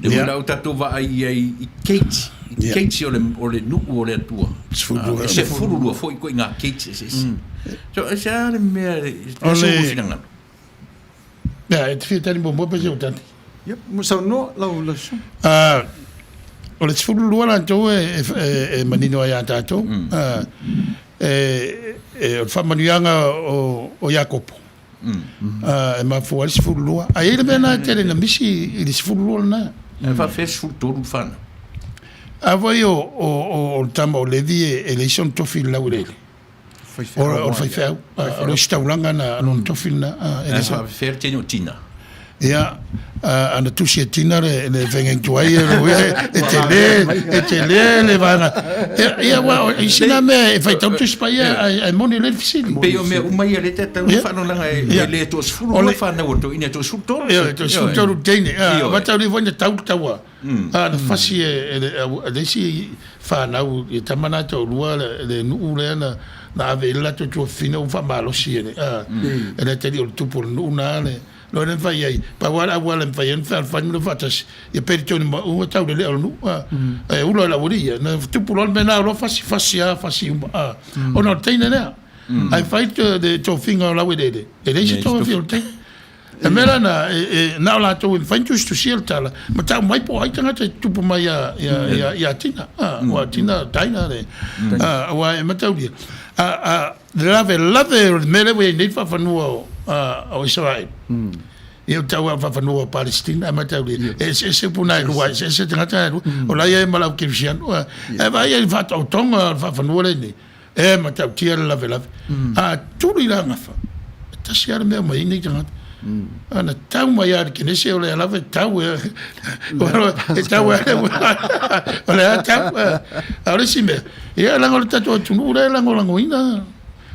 Lea foi la ua tatou vaai i ai i keiki, i keiki o le nuu o le Atua, e 12 foi ituaiga keiki eseese. So, aisea le mea, o le a sou finagalo? Ia, e te fia tali muamua pe se ou tali? Ia, mo saunoa lau lau susuga. Ah, o le 12 latou e, e, e, e manino ai ia tatou. Mm. Ah, e, e, o le faamanuiaga o, o Iakopo. Mm. Ah, e mafua ai le 12. Ae i ai le mea na e tele na misi i le 12 lena. E faafefea 13 le fanau? A foi o, o, o, o le tama o Levi e, e leai sona tofi i le laueleele. O le faifeau, o le ositaulaga na lona tofi lena. E faafefea le teine o Tina? Ia, ana tusi e Tina le feagaitu ai e tele, e tele le vaega. Ia, aua o isi na mea e faitau le Tusi Paia ae moni lelei le fesili. Pei o mea uma ia lea e tatau ona faalolaga e le toasefulu lua fanau a le toeaina, e toasefulu tolu. Ia, e toasefulu tolu teine. Aua tau le foi na tau le taua. A na fasi e le isi fanau i tama na e toalua le nuu lea na ave i ai le latou tuafafine ua faamalosi e le e le atalii o le tupu o le nuu na le loa lea na fai ai pau lava le auala e mafai ai ona fealofani ma le faatasi ia peritoni ma uma tau le lea o le nuu ae ula i le aualii ia na tupu loa le mea na loa fasi fasi lava fasi uma ona o le teine lea ae fai le tofiga o laueleele e leai se tofia o le teine. Le mea la na, e, na o latou e mafai ona tusitusia le tala, ma tau mai po o ai tagata e tutupu mai ia, ia, mm. ia, ia Tina. Ah, mm. Ua Tina, Taina, le, mm. ah, ua e mataulia. Ah, ah, le lave lave o le mea lea ua i ai nei le faafanua o, ah, o Israel. Mm. Ia o tau a faafanua o Palestina, a mataulia. E eseese upu na e lua, e eseese tagata na e lua. Mm. O la ia e ma lau kerisiano. Ah, e vaai ai le faataotoga o le faafanua lenei. E matautia le lavelave. A tuli la gafa, e tasi lava le mea mai ai nei tagata. Ana tau mai lava i le kenese o lea lava e tau e, e tau e, o lea tau. A o le isi mea, ia leaga o le tatou atunuu lea e lagolagoina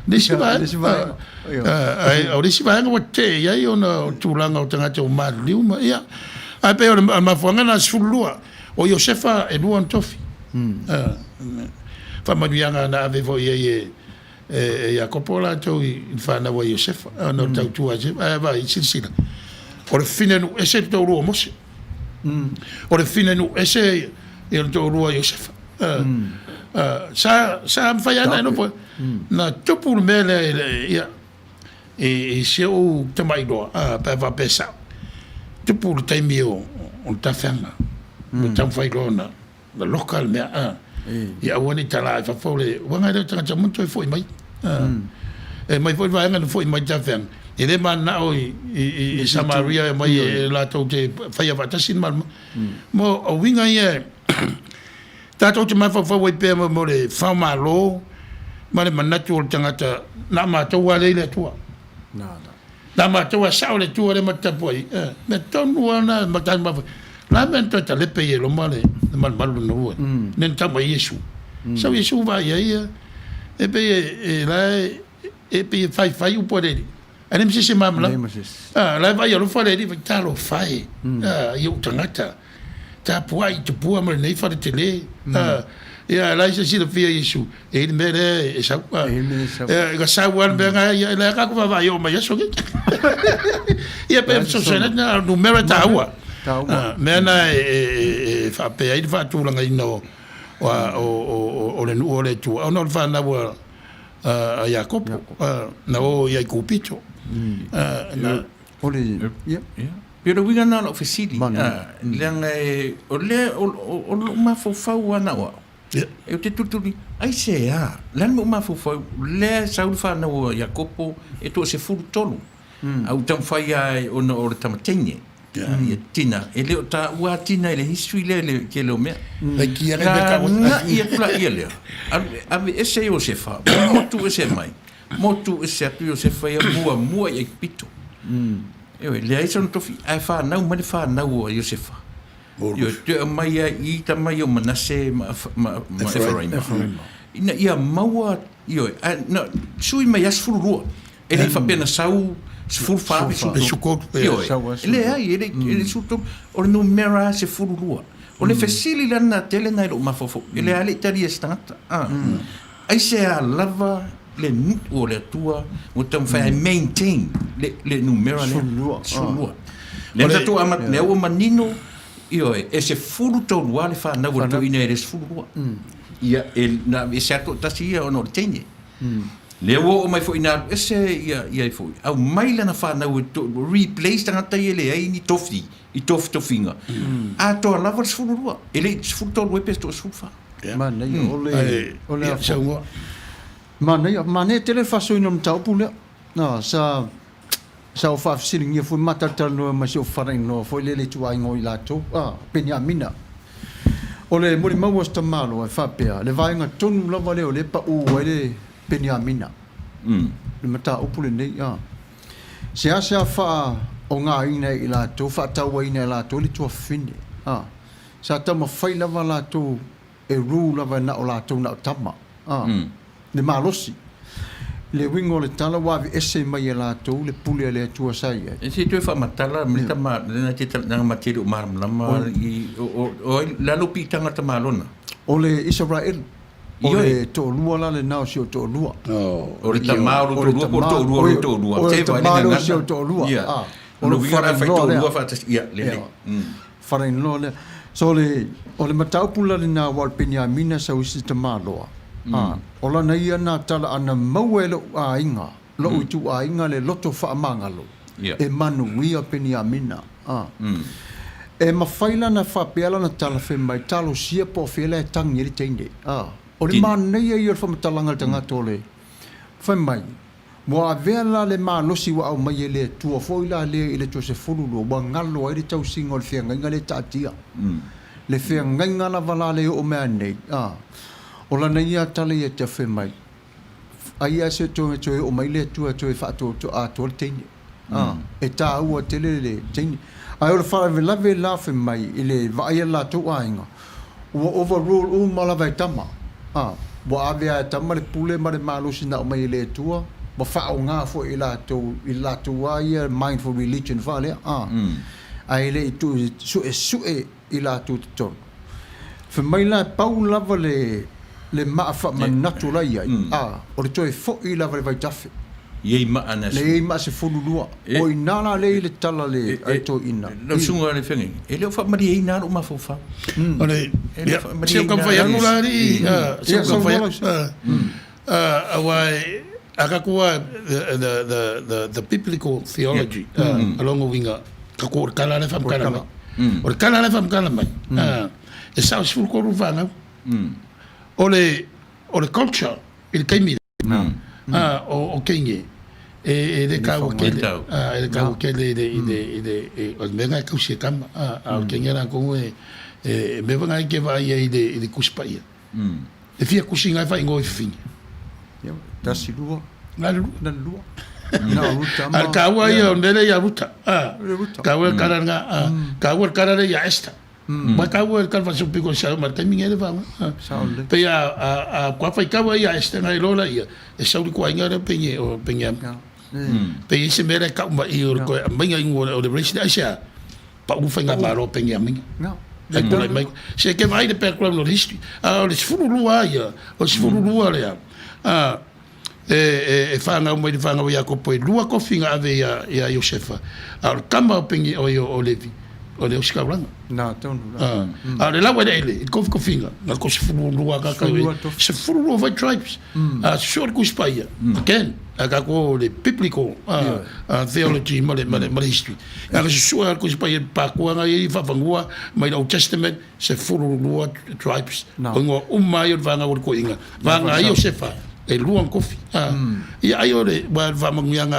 le isi vaega. Ae o le isi vaega ua tetee i ai ona o tulaga o tagata ua maliliu ma ia. Ae pei o le mafuaaga lena 12. O Iosefa e lua ona tofi. Faamanuiaga na ave foi i ai e e Iakopo latou i le fanau a Iosefa, ona o le tautua a Iosefa. Ae vaai, silasila, o le fine nuu ese le toalua o Mose. O le fine nuu ese le toalua o Iosefa. Sa, sa mafai lava ona e nofo. Na tupu le mea lea, ia, i si ou tamailoa, a, pe a faapea e sao, tupu le taimi o le tafeaga, ua taumafai loa ona loka le mea, a, ia aua ne i tala i fafo le uaga lea o tagata uma toe foi mai. A, e mai foi le vaega na foi mai i le tafeaga, e le mananao i Samaria e omai e latou te faia faatasi le malama. Mo o uiga ia Tatou te mafaufau ai pea mo le faomalo ma le manatu o le tagata, na o matou lava lea i le Atua. Na o matou lava sao le Atua lea ma te tapuai. Eh, mea tonu lava na ma tatou mafaufau. O le a mea na toe talepe ai e Roma le malumalu lona lua? Lea na tau mai ai Iesu. Sau Iesu vaai ai ia, e pei e la e pei e faifai upu a le Alii. Ae leai ma se isi e malamalama. A, la e vaai alofa le Alii, talofa e, i ou tagata. Tapuai i tupua ma lenei fale tele. Ia, la e silafia Iesu, e i ai le mea lea e sau. E ka sau lava le mea na, ia, la e tatou vaavaai e oo mai aso nei. Ia, pe fesoasoani atu na numera e taua. Mea na e faapea ai le faatulagaina o le nuu o le Atua, ona o le fanau a Iakopo, na o i Aikupito. O le, ia. Pei o le uiga lena o lau fesili, leaga e, o lea, o, o, o lou mafaufau lava na o au, ou te tulituli, aisea, o le a le mea ua mafaufau, o lea e sau le fanau a Iakopo e toa-13, a ua taumafai lava ona o le tama teine, ia Tina, e le o taua lava Tina i le history lea i le tele o mea. Na agai atu laia lea, aveese Iosefa, motu ese mai, motu ese atu Iosefa ia muamua i Aikupito. Ioe, leai sona tofi, ae fanau mai le fanau a Iosefa. Ioe, toe aumai ai i tama ia o Manase ma, ma, ma Eferaima. Ina ia maua, ioe, ae na sui mai lava 12. E le i faapea na sau 14 pe 13. Ioe, e leai, e le i 13. O le numera 12. O le fesili la lena tele lena i lou mafaufau, e leai le i talia e se tagata. Aisea lava le nuu o le Atua ua taumafai ai maintain le, le numera lea? 12. 12. Lea na tatou amata, lea ua manino, ioe, e 13 lava le fanau a le toeaina e le 12. Ia, e, na aveese atu toatasi ia ona o le teine. Lea ua oo mai foi ina alu ese ia, ia foi, aumai lana fanau e to, replace tagata ia e leai ni tofi i tofitofiga. Atoa lava le 12. E le i 13 ai pe 14. Manaia, o le, o le a foi. Manaia, manaia tele le faasoaina o le mataupu lea. Na, sa, sa ou faafesiligia foi ma talatalanoa ma si ou faleainoa foi lea i le ituaiga o i latou, a, Peniamina. O le molimau a si tamaloa e faapea, le vaega tonu lava lea o lea e pau ai le Peniamina, le mataupu lenei, a. Seasea faaogaina e i latou, faatauaina e latou le tuafafine, a. Sa taumafai lava latou e rule lava na o latou na o tama, a, le malosi. Le uiga o le tala ua aveese mai e latou le pule a le Atua sa i ai. E se i toe faamatala mai le tama lena te leaga ma te le o malamalama i o o ai le a lou piitaga tamalona? O le Isaraelu. O le toalua la lena o si ou toalua. O le tama o lou toalua po o le toalua o lou toalua? O le tama lea o si ou toalua. O le uiga la e fai toalua faatasi. Ia, lelei. Father-in-law lea. So o le, o le mataupu la lena aua o le Peniamina sau isi tamaloa, a, o lana ia na tala ana maua e lou aiga, lou ituaiga le loto faamagalo, e manuia Peniamina. A. E mafai la na faapea lana tala fai mai, talosia po o fea la e tagi ai le teine. A. O le manaia ia o le faamatalaga a le tagata o le, fai mai, Ua avea la le malosi ua aumai e le Atua foi la lea i le toasefulu lua, ua galo ai le tausiga o le feagaiga lea e taatia. Le feagaiga lava la lea e oo mai nei, a, o lana ia tala ia te afe mai, ai a se toe toe oo mai le Atua e toe faatoatoa atoa le teine. A, e taua tele le teine. Ae o le faalavelave la fai mai i le vaai a le latou aiga, Ua overrule uma lava e tama. A, ua ave lava e tama le pule ma le malosi na aumai e le Atua, ua faaaoga foi e latou i le latou lava ia mind for religion faalea, a, ae le i tuu suesue i latou totonu. Fai mai la e pau lava le le maa faamanatu la i ai, a, o le toe foi lava i le vaitafe. I ai maa na Le i ai maa 12. O i ina la lea i le tala le a le toeaina. Lau susuga i le Feagaiga, e le o faamalieina lava lou mafaufau. O le, ia, se o taumafai atu la alii, se o taumafai atu, aua a tatou lava, the biblical theology, o lona uiga, tatou o le tala lea e faamatala mai. O le tala lea e faamatala mai, e sao 13 fanau. O le culture i le taimi lea, o teine, e le taua tele, e le taua tele i le, i le, i le, o le mea lena e tausi e tama, a o le teine latou e, e mea foi lena e te vaai ai i le, i le Tusi Paia. E fia tusi na e faaigoa i fafine? Tasi, lua. Na le lua. Na le lua. Na o Ruta ma. A o le taua ia o le mea lea ia Ruta. Taua le tala lena, taua le tala lea ia Esther. Mai taua le tala faasopiko i sa ma le taimi nei le vanga. Pei a kua faitau ai ia Esther nai loa laia, e sau le tuaiga lea pei o Peniamina. Pei e i se mea lea e tau mai o le toe aumaiga i o le race lea, aisea? Pau faigamalo a Peniamina. Ai tulai mai. Se e te vaai i le background o le history. A o le 12 lava ia, o le 12 lea, e fanau mai le fanau a Iakopo e lua tofi na ave ia Iosefa, a o le tama o Levi, o le ositaulaga. Na tonu la. A o le laueleele i le kofikofiga, na o le 12 ka kau e, 12 foi tribes. A susue le Tusi Paia, again, a tatou o le biblical theology ma le, ma le, ma le history. Na ka susue le Tusi Paia pakuaga ia i faafanua mai le Old Testament, 12 tribes. O ingoa uma ai o le vagau o le toeaina. Vaga ai o Sefa, e lua ona tofi. Ia ai o le, ua o le faamanuiaga.